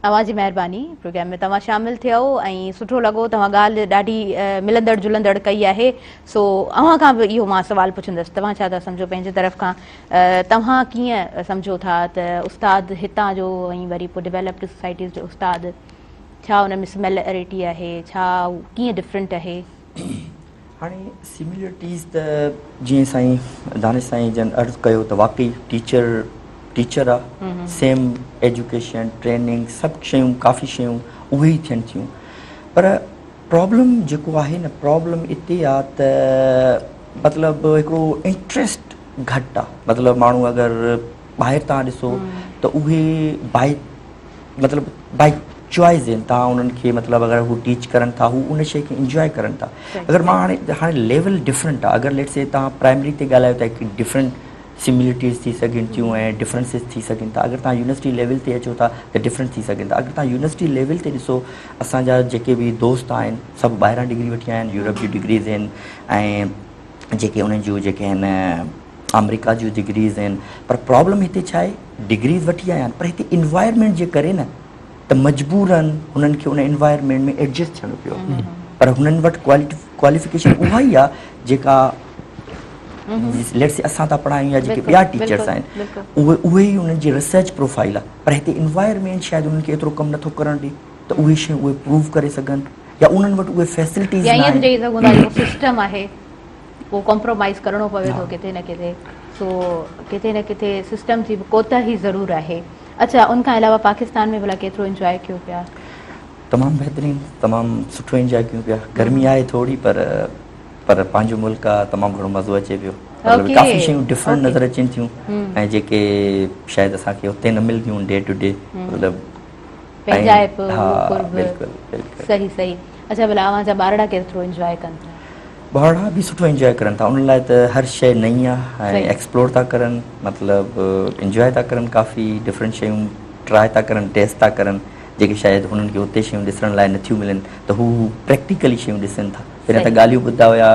اوهان جي مهرباني پروگرام ۾ توهان شامل ٿيو ۽ سٺو لڳو توهان ڳالهه ڏاڍي ملندڙ جلندڙ ڪئي آهي سو اوهان کان به اهو مان سوال پڇندس توهان ڇا ٿا سمجهو پنهنجي طرف کان توهان ڪيئن سمجهو ٿا ته استاد هتان جو ۽ وري پوء ڊيولپڊ سوسائٽيز جو استاد ڇا ان ۾ سميلرٽي آهي ڇا ڪيئن ڊفرنٽ آهي؟ هاڻي سميلرٽيز ته جيئن سائين دانش سائين جن عرض ڪيو ته واقعي ٽيچر ٽيچر آ سيم ايجوڪيشن ٽريننگ سڀ شيون ڪافي شيون اهي ئي ٿين ٿيون پر پرابلم جيڪو آهي نه پرابلم اتي آ ته مطلب هڪڙو انٽريسٽ گهٽ آ مطلب ماڻهو اگر ٻاهر تان ڏسو ته اهي بائي مطلب بائي چوائس آهن تان انهن کي مطلب اگر هو ٽيچ ڪرن ٿا هو ان شي کي انجوائي ڪرن ٿا اگر مان هاڻي هاڻي ليول ڊفرنٽ آ اگر ليٽ سي تان پرائمري تي ڳالهايو ته هڪ ڊفرنٽ سميلرٽيز ٿي سگهن ٿيون ۽ ڊفرنسز ٿي سگهن ٿا اگر تان يونيورسٽي ليول تي اچو ٿا ته ڊفرنٽ ٿي سگهن ٿا اگر تان يونيورسٽي ليول تي ڏسو اسان جا جيڪي به دوست آهن سڀ ٻاهران ڊگري وٺي آيا آهن يورپ جون ڊگريز آهن ۽ جيڪي انهن جون جيڪي آهن آمريڪا جون ڊگريز آهن پر پرابلم هتي ڇا آهي ڊگريز وٺي آيا آهن پر هتي انوائرمينٽ جي ڪري نه ته مجبورن هنن کي ان انوائرمينٽ ۾ ايڊجسٽ ٿيڻو پيو پر هنن وٽ ڪواليفڪيشن اها ئي آهي جيڪا ليٽس سي اسان ٿا پڙهايون يا جيڪي ٻيا ٽيچرس آهن اهي اهي ئي انهن جي ريسرچ پروفائل آهي پر هتي انوائرمينٽ شايد انهن کي ايترو ڪم نٿو ڪرڻ ڏي ته اهي شيون اهي پروو ڪري سگهن يا انهن وٽ اهي فيسلٽيز يا ائين به چئي سگهون ٿا جيڪو سسٽم آهي اهو ڪمپرومائز ڪرڻو پوي ٿو ڪٿي نه ڪٿي سو ڪٿي نه ڪٿي سسٽم جي به ڪوتاهي ضرور آهي اڇا ان کان علاوه پاڪستان ۾ ڀلا ڪيترو انجواء ڪيو پيا؟ تمام بهترين تمام سٺو انجواء ڪيون پيا گرمي آهي ٿوري پر پر پنهنجو ملڪ آ تمام گهڻو مزو اچي پيو مطلب ڪافي شيون ڊفرنٽ نظر اچن ٿيون ۽ جيڪي شايد اسان کي اتي نه ملنديون ڊي ٽو ڊي مطلب پنهنجائپ قرب بلڪل بلڪل صحيح صحيح اڇا ڀلا اوهان جا ٻارڙا ڪيترو انجواء ڪن ٿا؟ ٻارڙا به سٺو انجواء ڪرن ٿا انهن لاء ته هر شيء نئين آ ۽ ايڪسپلور ٿا ڪرن مطلب انجواء ٿا ڪرن ڪافي ڊفرنٽ شيون ٽرائي ٿا ڪرن ٽيسٽ ٿا ڪرن جيڪي شايد هنن کي اتي شيون ڏسڻ لاء نٿيون ملن ته هو پريڪٽيڪلي شيون ڏسن ٿا پهريان ته ڳالهيون ٻڌندا هيا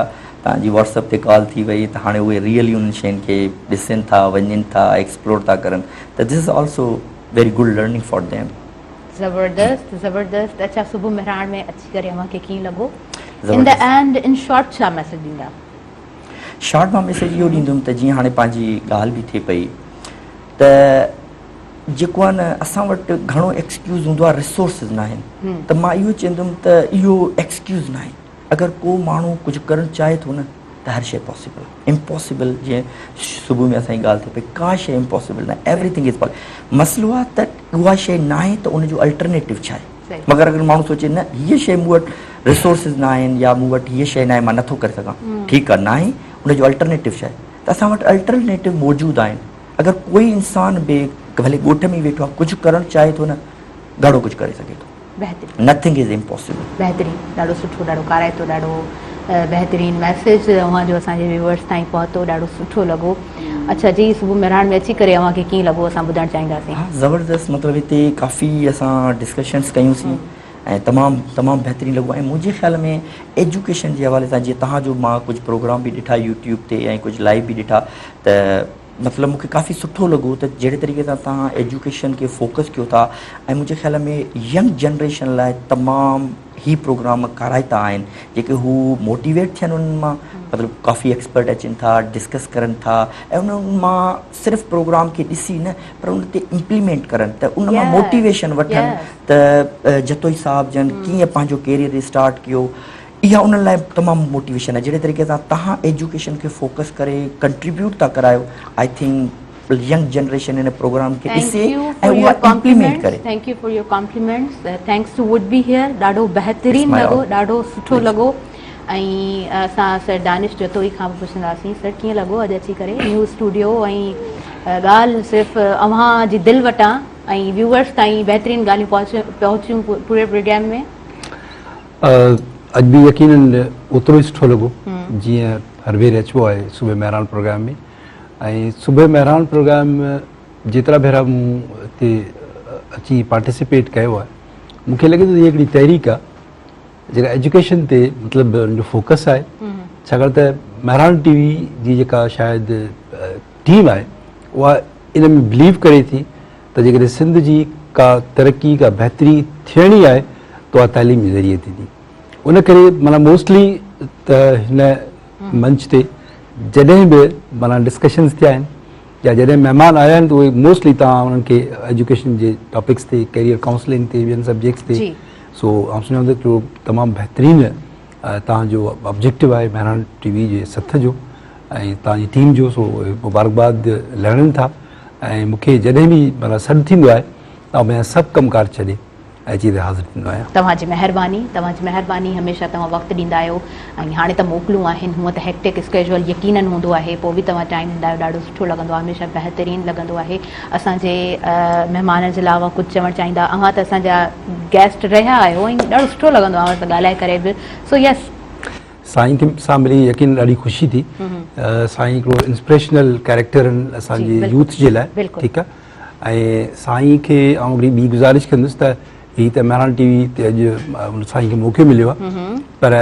توهان جي واٽس اپ تي ڪال ٿي وئي ته هاڻي اهي ريئلي انهن شين کي ڏسن ٿا وڃن ٿا ايڪسپلور ٿا ڪرن ته this is also very good learning for them. زبردست زبردست اڇا صبح مهراڻ ۾ اچي ڪري اوهان کي ڪيئن لڳو ان دا اينڊ ان شارٽ ڇا ميسج ڏيندا؟ شارٽ مان ميسج اهو ڏيندم ته جيئن هاڻي پنهنجي ڳالهه به ٿئي پئي ته جيڪو آهي نه اسان وٽ گهڻو ايڪسڪيوز هوندو آهي ريسورسز ناهن ته مان اهو چوندم ته اهو ايڪسڪيوز ناهي اگر ڪو ماڻهو ڪجهه ڪرڻ چاهي ٿو نه ته هر شيء پاسيبل آهي امپاسيبل جيئن صبح ۾ اسان جي ڳالهه ٿي پئي ڪا شيء امپاسيبل ناهي ايوري ٿنگ is possible مسئلو آهي ته اها شيء ناهي ته ان جو الٽرنيٽو ڇا آهي مگر اگر ماڻهو سوچي نه هيء شيء مون وٽ ريسورسز نه آهن يا مون وٽ هيء شيء ناهي مان نٿو ڪري سگهان ٺيڪ آهي ناهي ان جو الٽرنيٽو ڇا آهي ته اسان وٽ الٽرنيٽو موجود آهن اگر ڪوئي انسان به ڀلي ڳوٺ ۾ ويٺو آهي ڪجهه ڪرڻ چاهي ٿو نه گهڻو ڪجهه ڪري سگهي ٿو بهترين. نٿنگ از امپاسيبل. بهترين ڏاڍو سٺو ڏاڍو ڪارائتو ڏاڍو بهترين ميسيج اوهان جو اسان جي ويورز تائين پهتو ڏاڍو سٺو لڳو اڇا جي صبح مهراڻ ۾ اچي ڪري اوهان کي ڪيئن لڳو اسان ٻڌڻ چاهينداسين. ها زبردست مطلب هتي ڪافي اسان ڊسڪشنس ڪيون سين ۽ تمام تمام بهترين لڳو ۽ منهنجي خيال ۾ ايجوڪيشن جي حوالي سان جيئن توهان جو مان ڪجهه پروگرام به ڏٺا يوٽيوب تي ۽ ڪجهه لائيو به ڏٺا ته مطلب مون کي ڪافي سٺو لڳو ته جهڙي طريقي سان توهان ايجوڪيشن کي فوڪس ڪيو ٿا ۽ منهنجي خيال ۾ ينگ جنريشن لاء تمام هي پروگرام ڪارائتا آهن جيڪي هو موٽيويٽ ٿين انهن مان مطلب ڪافي ايڪسپرٽ اچن ٿا ڊسڪس ڪرن ٿا ۽ انهن مان صرف پروگرام کي ڏسي نه پر ان تي امپليمينٽ ڪرن ته ان مان موٽيويشن وٺن ته جتوئي صاحب جن ڪيئن پنهنجو ڪيريئر اسٽارٽ ڪيو اها انهن لاء تمام موٽيويشن آهي جهڙي طريقي سان توهان ايجوڪيشن کي فوڪس ڪري ڪنٽريبيوٽ ٿا ڪرايو I think young generation in programme کي ڏسي ۽ اها امپليمينٽ ڪري. Thank you for your compliments thanks to would be here ڏاڍو بهترين لڳو ڏاڍو سٺو لڳو ۽ اسان سر دانش جتوئي کان به پڇنداسين سر ڪيئن لڳو اڄ اچي ڪري نيو اسٽوڊيو ۽ ڳالهه صرف اوهان جي دل وٽان ۽ ويوئرس تائين بهترين ڳالهيون پهچيون پوري پروگرام ۾. اڄ به يقينن اوترو ئي سٺو لڳو جيئن هر ڀيري اچبو آهي صبح مهراڻ پروگرام ۾ ۽ صبح مهراڻ پروگرام جيترا ڀيرا مون هتي اچي پارٽيسپيٽ ڪيو آهي مون کي لڳي ٿو هي هڪڙي تحريڪ آهي جيڪا ايجوڪيشن تي مطلب ان جو فوڪس آهي ڇاڪاڻ ته مهراڻ ٽي وي جي جيڪا شايد ٽيم آهي اها ان ۾ بليو ڪري ٿي ته جيڪڏهن سنڌ جي ڪا ترقي ڪا بهتري ٿيڻي آهي ته اها تعليم جي ذريعي ٿيندي. ان ڪري معنيٰ موسٽلي ته هن منچ تي جڏهن به معنيٰ ڊسڪشنز ٿيا آهن يا جڏهن مهمان آيا آهن ته اهي موسٽلي توهان انهن کي ايجوڪيشن جي ٽاپڪس تي ڪيريئر ڪائونسلنگ تي ٻين سبجيڪٽس تي سو آئون سمجهان ٿو هڪڙو تمام بهترين توهان جو آبجيڪٽو آهي مهراڻ ٽي وي جي سٿ جو ۽ توهان جي ٽيم جو سو مبارڪباد لهڻن ٿا ۽ مون کي جڏهن به معنيٰ سڏ ٿيندو آهي ته آئون پنهنجا سڀ ڪم ڪار ڇڏي ۽ اچي هتي حاضر ٿيندو آهيان. توهان جي مهرباني توهان جي مهرباني هميشه توهان وقت ڏيندا آهيو ۽ هاڻي ته موڪلون آهن هونء ته هيڪٽڪ اسڪيجوئل يقينن هوندو آهي پوء به توهان ٽائيم ڏيندا آهيو ڏاڍو سٺو لڳندو آهي هميشه بهترين لڳندو آهي اسان جي مهمانن جي لاء اوهان ڪجهه چوڻ چاهيندا اوهان ته اسان جا گيسٽ رهيا آهيو ۽ ڏاڍو سٺو لڳندو آهي اوهان سان ڳالهائي ڪري به سو يس. سائين کي سان ملي يقين ڏاڍي خوشي ٿي سائين هڪڙو انسپريشنل ڪيريڪٽر آهن اسان جي يوٿ جي لاء ٺيڪ آهي ۽ سائين کي آئون هڪڙي ٻي گذارش ڪندس ته هي ته مهراڻ ٽي وي تي اڄ سائين کي موقعو مليو آهي پر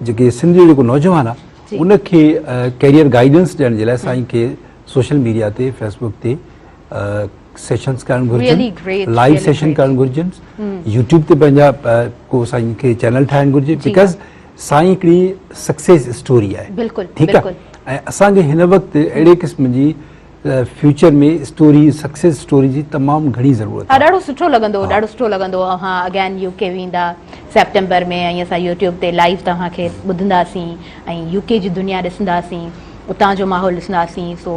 جيڪي سنڌ جو جيڪو نوجوان آهي ان کي ڪيريئر گائيڊنس ڏيڻ جي لاء سائين کي سوشل ميڊيا تي فيسبڪ تي سيشنز ڪرڻ گهرجن لائيو سيشن ڪرڻ گهرجن يوٽيوب تي پنهنجا ڪو سائين کي چينل ٺاهڻ گهرجي because سائين هڪڙي سڪسيس اسٽوري آهي بلڪل ٺيڪ آهي ۽ اسان کي هن وقت اهڙي قسم جي فيوچر ۾ اسٽوري سڪسيس اسٽوري جي تمام گهڻي ضرورت آهي. ڏاڍو سٺو لڳندو ڏاڍو سٺو لڳندو اوهان اگين يو ڪي ويندا سيپٽمبر ۾ ۽ اسان يوٽيوب تي لائيو توهان کي ٻڌنداسين ۽ يو ڪي جي دنيا ڏسنداسين اتان جو ماحول ڏسنداسين سو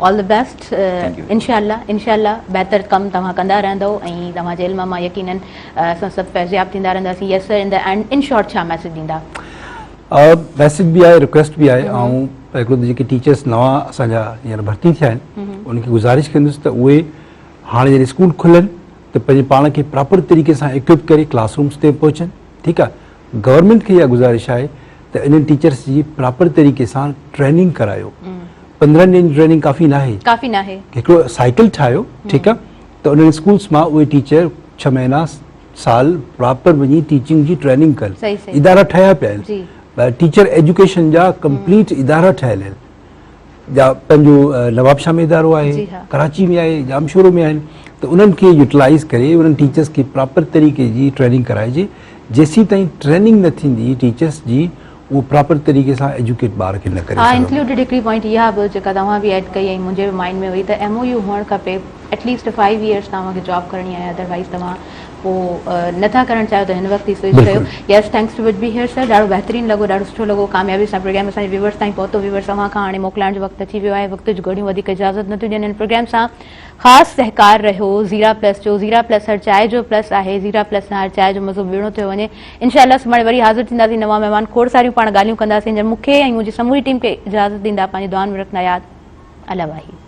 آل the best انشاء الله انشاء الله بهتر ڪم توهان ڪندا رهندو ۽ توهان جي علم مان يقينن اسان سڀ فيضياب ٿيندا رهنداسين yes sir in the end in short ڇا ميسج ڏيندا؟ ميسج به آهي رڪويسٽ به آهي آئون هڪڙو ته جيڪي ٽيچرس نوان اسان جا هينئر ڀرتي ٿيا آهن انهن کي گذارش ڪندس ته اهي هاڻي جڏهن اسڪول کلن ته پنهنجي پاڻ کي پراپر طريقي سان اڪوپ ڪري ڪلاس رومس تي پهچن ٺيڪ آهي گورنمينٽ کي اها گذارش آهي ته انهن ٽيچرس جي پراپر طريقي سان ٽريننگ ڪرايو 15 ڏينهن جي ٽريننگ ڪافي ناهي ڪافي ناهي هڪڙو سائيڪل ٺاهيو ٺيڪ آهي ته انهن اسڪولس مان اهي ٽيچر 6 مهينا سال پراپر وڃي ٽيچنگ جي ٽريننگ ڪن ادارا ٺهيا پيا آهن ٽيچر ايجوڪيشن جا ڪمپليٽ ادارا ٺهيل آهن جا پنهنجو نوابشاهه ۾ ادارو آهي ڪراچي ۾ آهي ڄامشورو ۾ آهن ته انهن کي يوٽيلائز ڪري انهن ٽيچرس کي پراپر طريقي جي ٽريننگ ڪرائجي جيسين تائين ٽريننگ نه ٿيندي ٽيچرس جي اهو پراپر طريقي سان ايجوڪيٽ ٻار کي نه ڪري سگهندو. ها انڪلوڊيڊ هڪڙي پوائنٽ اها به جيڪا توهان به ايڊ ڪئي ۽ منهنجي به مائنڊ ۾ هئي ته ايم او يو هئڻ کپي ايٽ ليسٽ فائيو ايئرس توهان کي جاب ڪرڻي آهي ادروائيز توهان پوء نه ٿا ڪرڻ چاهيو ته هن وقت ئي سوئچ ڪيو yes thanks to be here sir ڏاڍو بهترين لڳو ڏاڍو سٺو لڳو ڪاميابي سان پروگرام اسان جي ويورس تائين پهتو ويورس اوهان کان هاڻي موڪلائڻ جو وقت اچي ويو آهي وقت جون گهڙيون وڌيڪ اجازت نٿيون ڏين هن پروگرام سان خاص سهڪار رهيو زيرا پلس جو زيرا پلس هر چاء جو پلس آهي زيرا پلس سان هر چاء جو مزو ٻيڻو ٿيو وڃي انشاء الله سڀاڻي وري حاضر ٿينداسين نوان مهمان کوڙ ساريون پاڻ ڳالهيون ڪنداسين مون کي ۽ منهنجي سموري ٽيم کي اجازت ڏيندا پنهنجي دعائن ۾ رکندا ياد الله واهي.